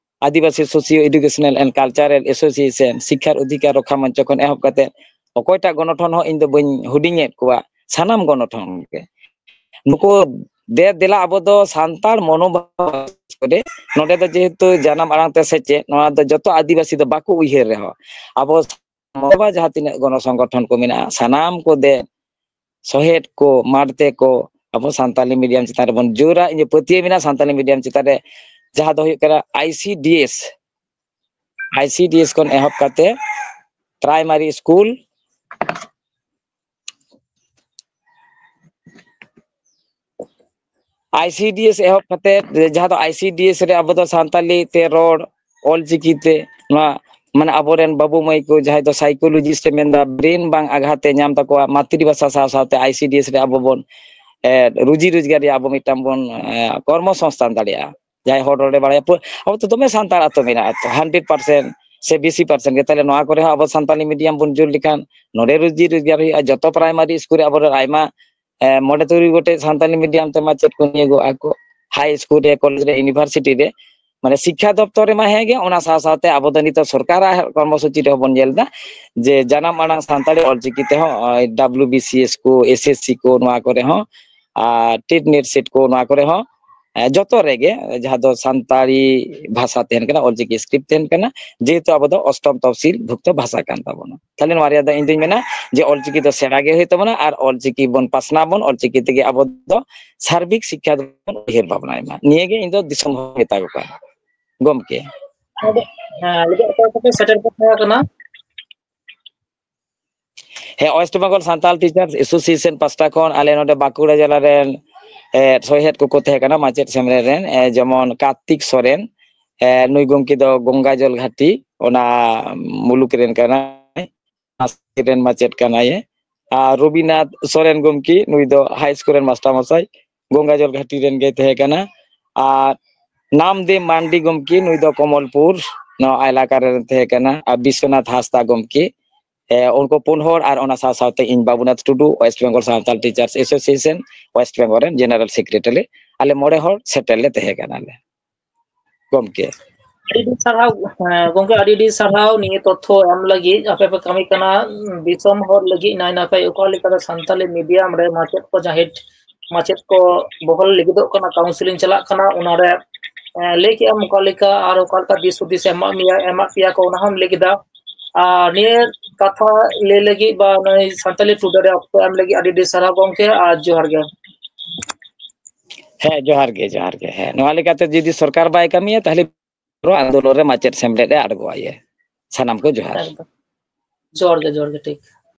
Adibasi socio educational and cultural association, Sikkhar Odhikar Rokkha ᱢᱚᱧᱪᱚ ᱠᱷᱚᱱ ᱮᱦᱚᱵ ᱠᱟᱛᱮ ᱚᱠᱚᱭᱴᱟᱜ ᱜᱚᱱᱚᱴᱷᱚᱱ ᱦᱚᱸ ᱤᱧ ᱫᱚ ᱵᱟᱹᱧ ᱦᱩᱰᱤᱧᱮᱫ ᱠᱚᱣᱟ, ᱥᱟᱱᱟᱢ ᱜᱚᱱᱚᱴᱷᱚᱱ ᱜᱮ᱾ ᱱᱩᱠᱩ ᱫᱮ ᱫᱮᱞᱟ ᱟᱵᱚ ᱫᱚ ᱥᱟᱱᱛᱟᱲ ᱢᱚᱱᱳᱵᱷᱟᱵ ᱨᱮ, ᱱᱚᱰᱮ ᱫᱚ ᱡᱮᱦᱮᱛᱩ ᱡᱟᱱᱟᱢ ᱟᱲᱟᱝ ᱛᱮ ᱥᱮᱪᱮᱫ, ᱱᱚᱣᱟ ᱫᱚ ᱡᱚᱛᱚ ᱟᱹᱫᱤᱵᱟᱹᱥᱤ ᱫᱚ ᱵᱟᱠᱚ ᱩᱭᱦᱟᱹᱨ ᱨᱮᱦᱚᱸ, ᱟᱵᱚ ᱢᱚᱱᱳᱵᱷᱟᱵ ᱡᱟᱦᱟᱸ ᱛᱤᱱᱟᱹᱜ ᱜᱚᱱᱚ ᱥᱚᱝᱜᱚᱴᱷᱚᱱ ᱠᱚ ᱢᱮᱱᱟᱜᱼᱟ, ᱥᱟᱱᱟᱢ ᱠᱚ ᱫᱮ ᱥᱚᱦᱮᱫ ᱠᱚ, ᱢᱟᱲᱛᱮ ᱠᱚ ᱟᱵᱚ ᱥᱟᱱᱛᱟᱞᱤ ᱢᱤᱰᱤᱭᱟᱢ ᱪᱮᱛᱟᱱ ᱨᱮᱵᱚᱱ ᱡᱳᱨᱟ᱾ ᱤᱧ ᱯᱟᱹᱛᱭᱟᱹᱣ ᱢᱮᱱᱟᱜᱼᱟ ᱥᱟᱱᱛᱟᱞᱤ ᱢᱤᱰᱤᱭᱟᱢ ᱪᱮᱛᱟᱱ ᱨᱮ, ᱡᱟᱦᱟᱸ ᱫᱚ ᱦᱩᱭᱩᱜ ᱠᱟᱱᱟ ᱟᱭ ᱥᱤ ᱰᱤ ᱮᱥ, ᱟᱭ ᱥᱤ ᱰᱤ ᱮᱥ ᱠᱷᱚᱱ ᱮᱦᱚᱵ ᱠᱟᱛᱮ ᱯᱨᱟᱭᱢᱟᱨᱤ ᱥᱠᱩᱞ, ᱟᱭ ᱥᱤ ᱰᱤ ᱮᱥ ᱮᱦᱚᱵ ᱠᱟᱛᱮ, ᱡᱟᱦᱟᱸ ᱫᱚ ᱟᱭ ᱥᱤ ᱰᱤ ᱮᱥ ᱨᱮ ᱟᱵᱚ ᱫᱚ ᱥᱟᱱᱛᱟᱞᱤ ᱛᱮ ᱨᱚᱲ, ᱚᱞ ᱪᱤᱠᱤ ᱛᱮ ᱱᱚᱣᱟ, ᱢᱟᱱᱮ ᱟᱵᱚᱨᱮᱱ ᱵᱟᱹᱵᱩ ᱢᱟᱹᱭ ᱠᱚ ᱡᱟᱦᱟᱸᱭ ᱫᱚ ᱥᱟᱭᱠᱳᱞᱚᱡᱤᱥᱴ ᱮ ᱢᱮᱱᱫᱟ, ᱵᱨᱮᱱ ᱵᱟᱝ ᱟᱜᱷᱟᱛ ᱮ ᱧᱟᱢ ᱛᱟᱠᱚᱣᱟ, ᱢᱟᱛᱨᱤ ᱵᱷᱟᱥᱟ ᱥᱟᱶ ᱥᱟᱶᱛᱮ ᱟᱭ ᱥᱤ ᱰᱤ ᱮᱥ ᱨᱮ ᱟᱵᱚ ᱵᱚᱱ, ᱮ, ᱨᱩᱡᱤ ᱨᱳᱡᱽᱜᱟᱨ ᱨᱮᱭᱟᱜ ᱟᱵᱚ ᱢᱤᱫᱴᱟᱝ ᱵᱚᱱ, ᱮ, ᱠᱚᱨᱢᱚ ᱥᱚᱝᱥᱛᱷᱟᱱ ᱫᱟᱲᱮᱭᱟᱜᱼᱟ᱾ ᱡᱟᱦᱟᱸᱭ ᱦᱚᱲ ᱨᱚᱲᱮ ᱵᱟᱲᱟᱭᱟ, ᱯᱩ-, ᱟᱵᱚ ᱫᱚ ᱫᱚᱢᱮ ᱥᱟᱱᱛᱟᱲ ᱟᱛᱳ ᱢᱮᱱᱟᱜᱼᱟ ᱛᱚ, ᱦᱟᱱᱰᱨᱮᱰ ᱯᱟᱨᱥᱮᱱᱴ ᱥᱮ ᱵᱮᱥᱤ ᱯᱟᱨᱥᱮᱱᱴ ᱜᱮ᱾ ᱛᱟᱦᱞᱮ ᱱᱚᱣᱟ ᱠᱚᱨᱮ ᱦᱚᱸ ᱟᱵᱚ ᱥᱟᱱᱛᱟᱞᱤ ᱢᱤᱰᱤᱭᱟᱢ ᱵᱚᱱ ᱡᱳᱨ ᱞᱮᱠᱷᱟᱱ ᱱᱚᱰᱮ ᱨᱩᱡᱤ ᱨᱳᱡᱽᱜᱟᱨ ᱦᱩᱭᱩᱜᱼᱟ᱾ ᱡᱚᱛᱚ ᱯᱨᱟᱭᱢᱟᱨᱤ ᱥᱠᱩᱞ ᱨᱮ ᱟᱵᱚᱨᱮᱱ ᱟᱭᱢᱟ, ᱮ, ᱢᱚᱬᱮ ᱛᱩᱨᱩᱭ ᱜᱚᱴᱮᱡ ᱥᱟᱱᱛᱟᱞᱤ ᱢᱤᱰᱤᱭᱟᱢ ᱛᱮ ᱢᱟᱪᱮᱫ ᱠᱚ ᱱᱤᱭᱳᱜᱚᱜᱼᱟ ᱠᱚ, ᱦᱟᱭ ᱥᱠᱩᱞ ᱨᱮ, ᱠᱚᱞᱮᱡᱽ ᱨᱮ, ᱤᱭᱩᱱᱤᱵᱷᱟᱨᱥᱤᱴᱤ ᱨᱮ᱾ ᱢᱟᱱᱮ ᱥᱤᱠᱠᱷᱟ ᱫᱚᱯᱛᱚᱨ ᱨᱮᱢᱟ ᱦᱮᱸ ᱜᱮ, ᱚᱱᱟ ᱥᱟᱶ ᱥᱟᱶᱛᱮ ᱟᱵᱚ ᱫᱚ ᱱᱤᱛᱚᱜ ᱥᱚᱨᱠᱟᱨᱟᱜ ᱠᱚᱨᱢᱚᱥᱩᱪᱤ ᱨᱮᱦᱚᱸ ᱵᱚᱱ ᱧᱮᱞ ᱮᱫᱟ ᱡᱮ ᱡᱟᱱᱟᱢ ᱟᱲᱟᱝ ᱥᱟᱱᱛᱟᱲᱤ ᱚᱞᱪᱤᱠᱤ ᱛᱮᱦᱚᱸ, ᱱᱚᱜᱼᱚᱭ ᱰᱟᱵᱞᱤᱭᱩ ᱵᱤ ᱥᱤ ᱮᱥ ᱠᱚ, ᱮᱥ ᱮᱥ ᱥᱤ ᱠᱚ, ᱱᱚᱣᱟ ᱠᱚᱨᱮ ᱦᱚᱸ, ᱟᱨ ᱴᱮᱴ ᱱᱮᱴ ᱥᱮᱴ ᱠᱚ, ᱱᱚᱣᱟ ᱠᱚᱨᱮ ᱦᱚᱸ, ᱮ, ᱡᱚᱛᱚ ᱨᱮᱜᱮ ᱡᱟᱦᱟᱸ ᱫᱚ ᱥᱟᱱᱛᱟᱲᱤ ᱵᱷᱟᱥᱟ ᱛᱟᱦᱮᱱ ᱠᱟᱱᱟ, ᱚᱞᱪᱤᱠᱤ ᱥᱠᱨᱤᱯᱴ ᱛᱟᱦᱮᱱ ᱠᱟᱱᱟ, ᱡᱮᱦᱮᱛᱩ ᱟᱵᱚ ᱫᱚ ᱚᱥᱴᱚᱢ ᱛᱚᱯᱥᱤᱞ ᱵᱷᱩᱠᱛᱚ ᱵᱷᱟᱥᱟ ᱠᱟᱱ ᱛᱟᱵᱚᱱᱟ᱾ ᱛᱟᱦᱞᱮ ᱱᱚᱣᱟ ᱨᱮᱭᱟᱜ ᱫᱚ ᱤᱧ ᱫᱩᱧ ᱢᱮᱱᱟ ᱡᱮ ᱚᱞᱪᱤᱠᱤ ᱫᱚ ᱥᱮᱬᱟ ᱜᱮ ᱦᱩᱭᱩᱜ ᱛᱟᱵᱚᱱᱟ ᱟᱨ ᱚᱞᱪᱤᱠᱤ ᱵᱚᱱ ᱯᱟᱥᱱᱟᱣ ᱵᱚᱱ, ᱚᱞᱪᱤᱠᱤ ᱛᱮᱜᱮ ᱟᱵᱚ ᱫᱚ ᱥᱟᱨᱵᱤᱠ ᱥᱤᱠᱠᱷᱟ ᱫᱚᱵᱚᱱ ᱩᱭᱦᱟᱹᱨ ᱵᱷᱟᱵᱽᱱᱟᱭ ᱢᱟ᱾ ᱱᱤᱭᱟᱹ ᱜᱮ ᱤᱧ ᱫᱚ ᱫᱤᱥᱚᱢ ᱦᱚᱲ ᱢᱮᱛᱟ ᱠᱚ ᱠᱟᱱᱟ ᱜᱚᱢᱠᱮ᱾ ᱦᱮᱸ, ᱟᱫᱚ ᱚᱠᱚᱭ ᱠᱚᱯᱮ ᱥᱮᱴᱮᱨ ᱠᱚ ᱛᱟᱦᱮᱸ ᱠᱟᱱᱟ? ᱦᱮᱸ, West Bengal Santal teachers association ᱯᱟᱥᱴᱟ ᱠᱷᱚᱱ ᱟᱞᱮ ᱱᱚᱰᱮ ᱵᱟᱸᱠᱩᱲᱟ ᱡᱮᱞᱟ ᱨᱮᱱ, ᱮ, ᱥᱚᱦᱮᱫ ᱠᱚᱠᱚ ᱛᱟᱦᱮᱸ ᱠᱟᱱᱟ, ᱢᱟᱪᱮᱫ ᱥᱮᱢᱞᱮᱫ ᱨᱮᱱ, ᱮ, ᱡᱮᱢᱚᱱ ᱠᱟᱨᱛᱤᱠ ᱥᱚᱨᱮᱱ, ᱮ, ᱱᱩᱭ ᱜᱚᱢᱠᱮ ᱫᱚ ᱜᱚᱝᱜᱟᱡᱚᱞ ᱜᱷᱟᱴᱤ, ᱚᱱᱟ ᱢᱩᱞᱩᱠ ᱨᱮᱱ ᱠᱟᱱᱟᱭ, ᱨᱮᱱ ᱢᱟᱪᱮᱫ ᱠᱟᱱᱟᱭ᱾ ᱟᱨ ᱨᱚᱵᱤᱱᱟᱛᱷ ᱥᱚᱨᱮᱱ ᱜᱚᱢᱠᱮ, ᱱᱩᱭ ᱫᱚ ᱦᱟᱭ ᱥᱠᱩᱞ ᱨᱮᱱ ᱢᱟᱥᱴᱟᱨ ᱢᱚᱥᱟᱭ, ᱜᱚᱝᱜᱟᱡᱚᱞ ᱜᱷᱟᱴᱤ ᱨᱮᱱ ᱜᱮᱭ ᱛᱟᱦᱮᱸ ᱠᱟᱱᱟ᱾ ᱟᱨ ᱱᱟᱢᱫᱮᱵ ᱢᱟᱱᱰᱤ ᱜᱚᱢᱠᱮ, ᱱᱩᱭ ᱫᱚ ᱠᱚᱢᱚᱞᱯᱩᱨ ᱱᱚᱣᱟ ᱮᱞᱟᱠᱟ ᱨᱮᱱ ᱛᱟᱦᱮᱸ ᱠᱟᱱᱟ᱾ ᱟᱨ ᱵᱤᱥᱥᱚᱱᱟᱛᱷ ᱦᱟᱸᱥᱫᱟ ᱜᱚᱢᱠᱮ, ᱮ, ᱩᱱᱠᱩ ᱯᱩᱱ ᱦᱚᱲ, ᱟᱨ ᱚᱱᱟ ᱥᱟᱶ ᱥᱟᱶᱛᱮ ᱤᱧ Babunath Tudu, west Bengal Santal teachers association west Bengal ᱨᱮᱱ ᱡᱮᱱᱟᱨᱮᱞ ᱥᱮᱠᱨᱮᱴᱟᱨᱤ, ᱟᱞᱮ ᱢᱚᱬᱮ ᱦᱚᱲ ᱥᱮᱴᱮᱨ ᱞᱮ ᱛᱟᱦᱮᱸ ᱠᱟᱱᱟᱞᱮ ᱜᱚᱢᱠᱮ᱾ ᱟᱹᱰᱤ ᱟᱹᱰᱤ ᱥᱟᱨᱦᱟᱣ, ᱦᱮᱸ, ᱜᱚᱢᱠᱮ, ᱟᱹᱰᱤ ᱟᱹᱰᱤ ᱥᱟᱨᱦᱟᱣ ᱱᱤᱭᱟᱹ ᱛᱚᱛᱛᱷᱚ ᱮᱢ ᱞᱟᱹᱜᱤᱫ᱾ ᱟᱯᱮ ᱯᱮ ᱠᱟᱹᱢᱤ ᱠᱟᱱᱟ, ᱩᱸ, ᱫᱤᱥᱚᱢ ᱦᱚᱲ ᱞᱟᱹᱜᱤᱫ ᱱᱟᱭ ᱱᱟᱯᱟᱭ᱾ ᱚᱠᱟ ᱞᱮᱠᱟᱛᱮ ᱥᱟᱱᱛᱟᱞᱤ ᱢᱤᱰᱤᱭᱟᱢ ᱨᱮ ᱢᱟᱪᱮᱫ ᱠᱚ, ᱡᱟᱦᱟᱸᱭ ᱢᱟᱪᱮᱫ ᱠᱚ ᱵᱚᱦᱚᱞ ᱞᱟᱹᱜᱤᱫᱚᱜ ᱠᱟᱱᱟ, ᱠᱟᱣᱩᱱᱥᱤᱞᱤᱝ ᱪᱟᱞᱟᱜ ᱠᱟᱱᱟ, ᱚᱱᱟᱨᱮ, ᱮᱸ, ᱞᱟᱹᱭ ᱠᱮᱜ ᱟᱢ ᱚᱠᱟ ᱞᱮᱠᱟ ᱟᱨ ᱚᱠᱟ ᱞᱮᱠᱟ ᱫᱤᱥ ᱦᱩᱫᱤᱥ ᱮ ᱮᱢᱟᱜ ᱢᱮᱭᱟ, ᱮᱢᱟᱜ ᱯᱮᱭᱟ ᱠᱚ, ᱚᱱᱟ ᱦᱚᱸᱢ ᱞᱟᱹᱭ ᱠᱮᱫᱟ᱾ ᱟᱨ ᱱᱤᱭᱟᱹ ᱠᱟᱛᱷᱟ ᱞᱟᱹᱭ ᱞᱟᱹᱜᱤᱫ ᱵᱟ ᱱᱩᱭ ᱥᱟᱱᱛᱟᱞᱤ ᱴᱩᱰᱮ ᱨᱮ ᱚᱠᱛᱚ ᱮᱢ ᱞᱟᱹᱜᱤᱫ ᱟᱹᱰᱤ ᱟᱹᱰᱤ ᱥᱟᱨᱦᱟᱣ ᱜᱚᱢᱠᱮ, ᱟᱨ ᱡᱚᱦᱟᱨ ᱜᱮ᱾ ᱦᱮᱸ, ᱡᱚᱦᱟᱨ ᱜᱮ, ᱡᱚᱦᱟᱨ ᱜᱮ᱾ ᱦᱮᱸ, ᱱᱚᱣᱟ ᱞᱮᱠᱟᱛᱮ ᱡᱩᱫᱤ ᱥᱚᱨᱠᱟᱨ ᱵᱟᱭ ᱠᱟᱹᱢᱤᱭᱟ, ᱛᱟᱦᱞᱮ ᱟᱱᱫᱳᱞᱚᱱ ᱨᱮ ᱢᱟᱪᱮᱫ ᱥᱮᱢᱞᱮᱫ ᱮ ᱟᱬᱜᱚᱣᱟᱭᱟ᱾ ᱥᱟᱱᱟᱢ ᱠᱚ ᱡᱚᱦᱟᱨ᱾ ᱮᱠᱫᱚᱢ᱾ ᱡᱚᱦᱟᱨ ᱜᱮ, ᱡᱚᱦᱟᱨ ᱜᱮ, ᱴᱷᱤᱠ᱾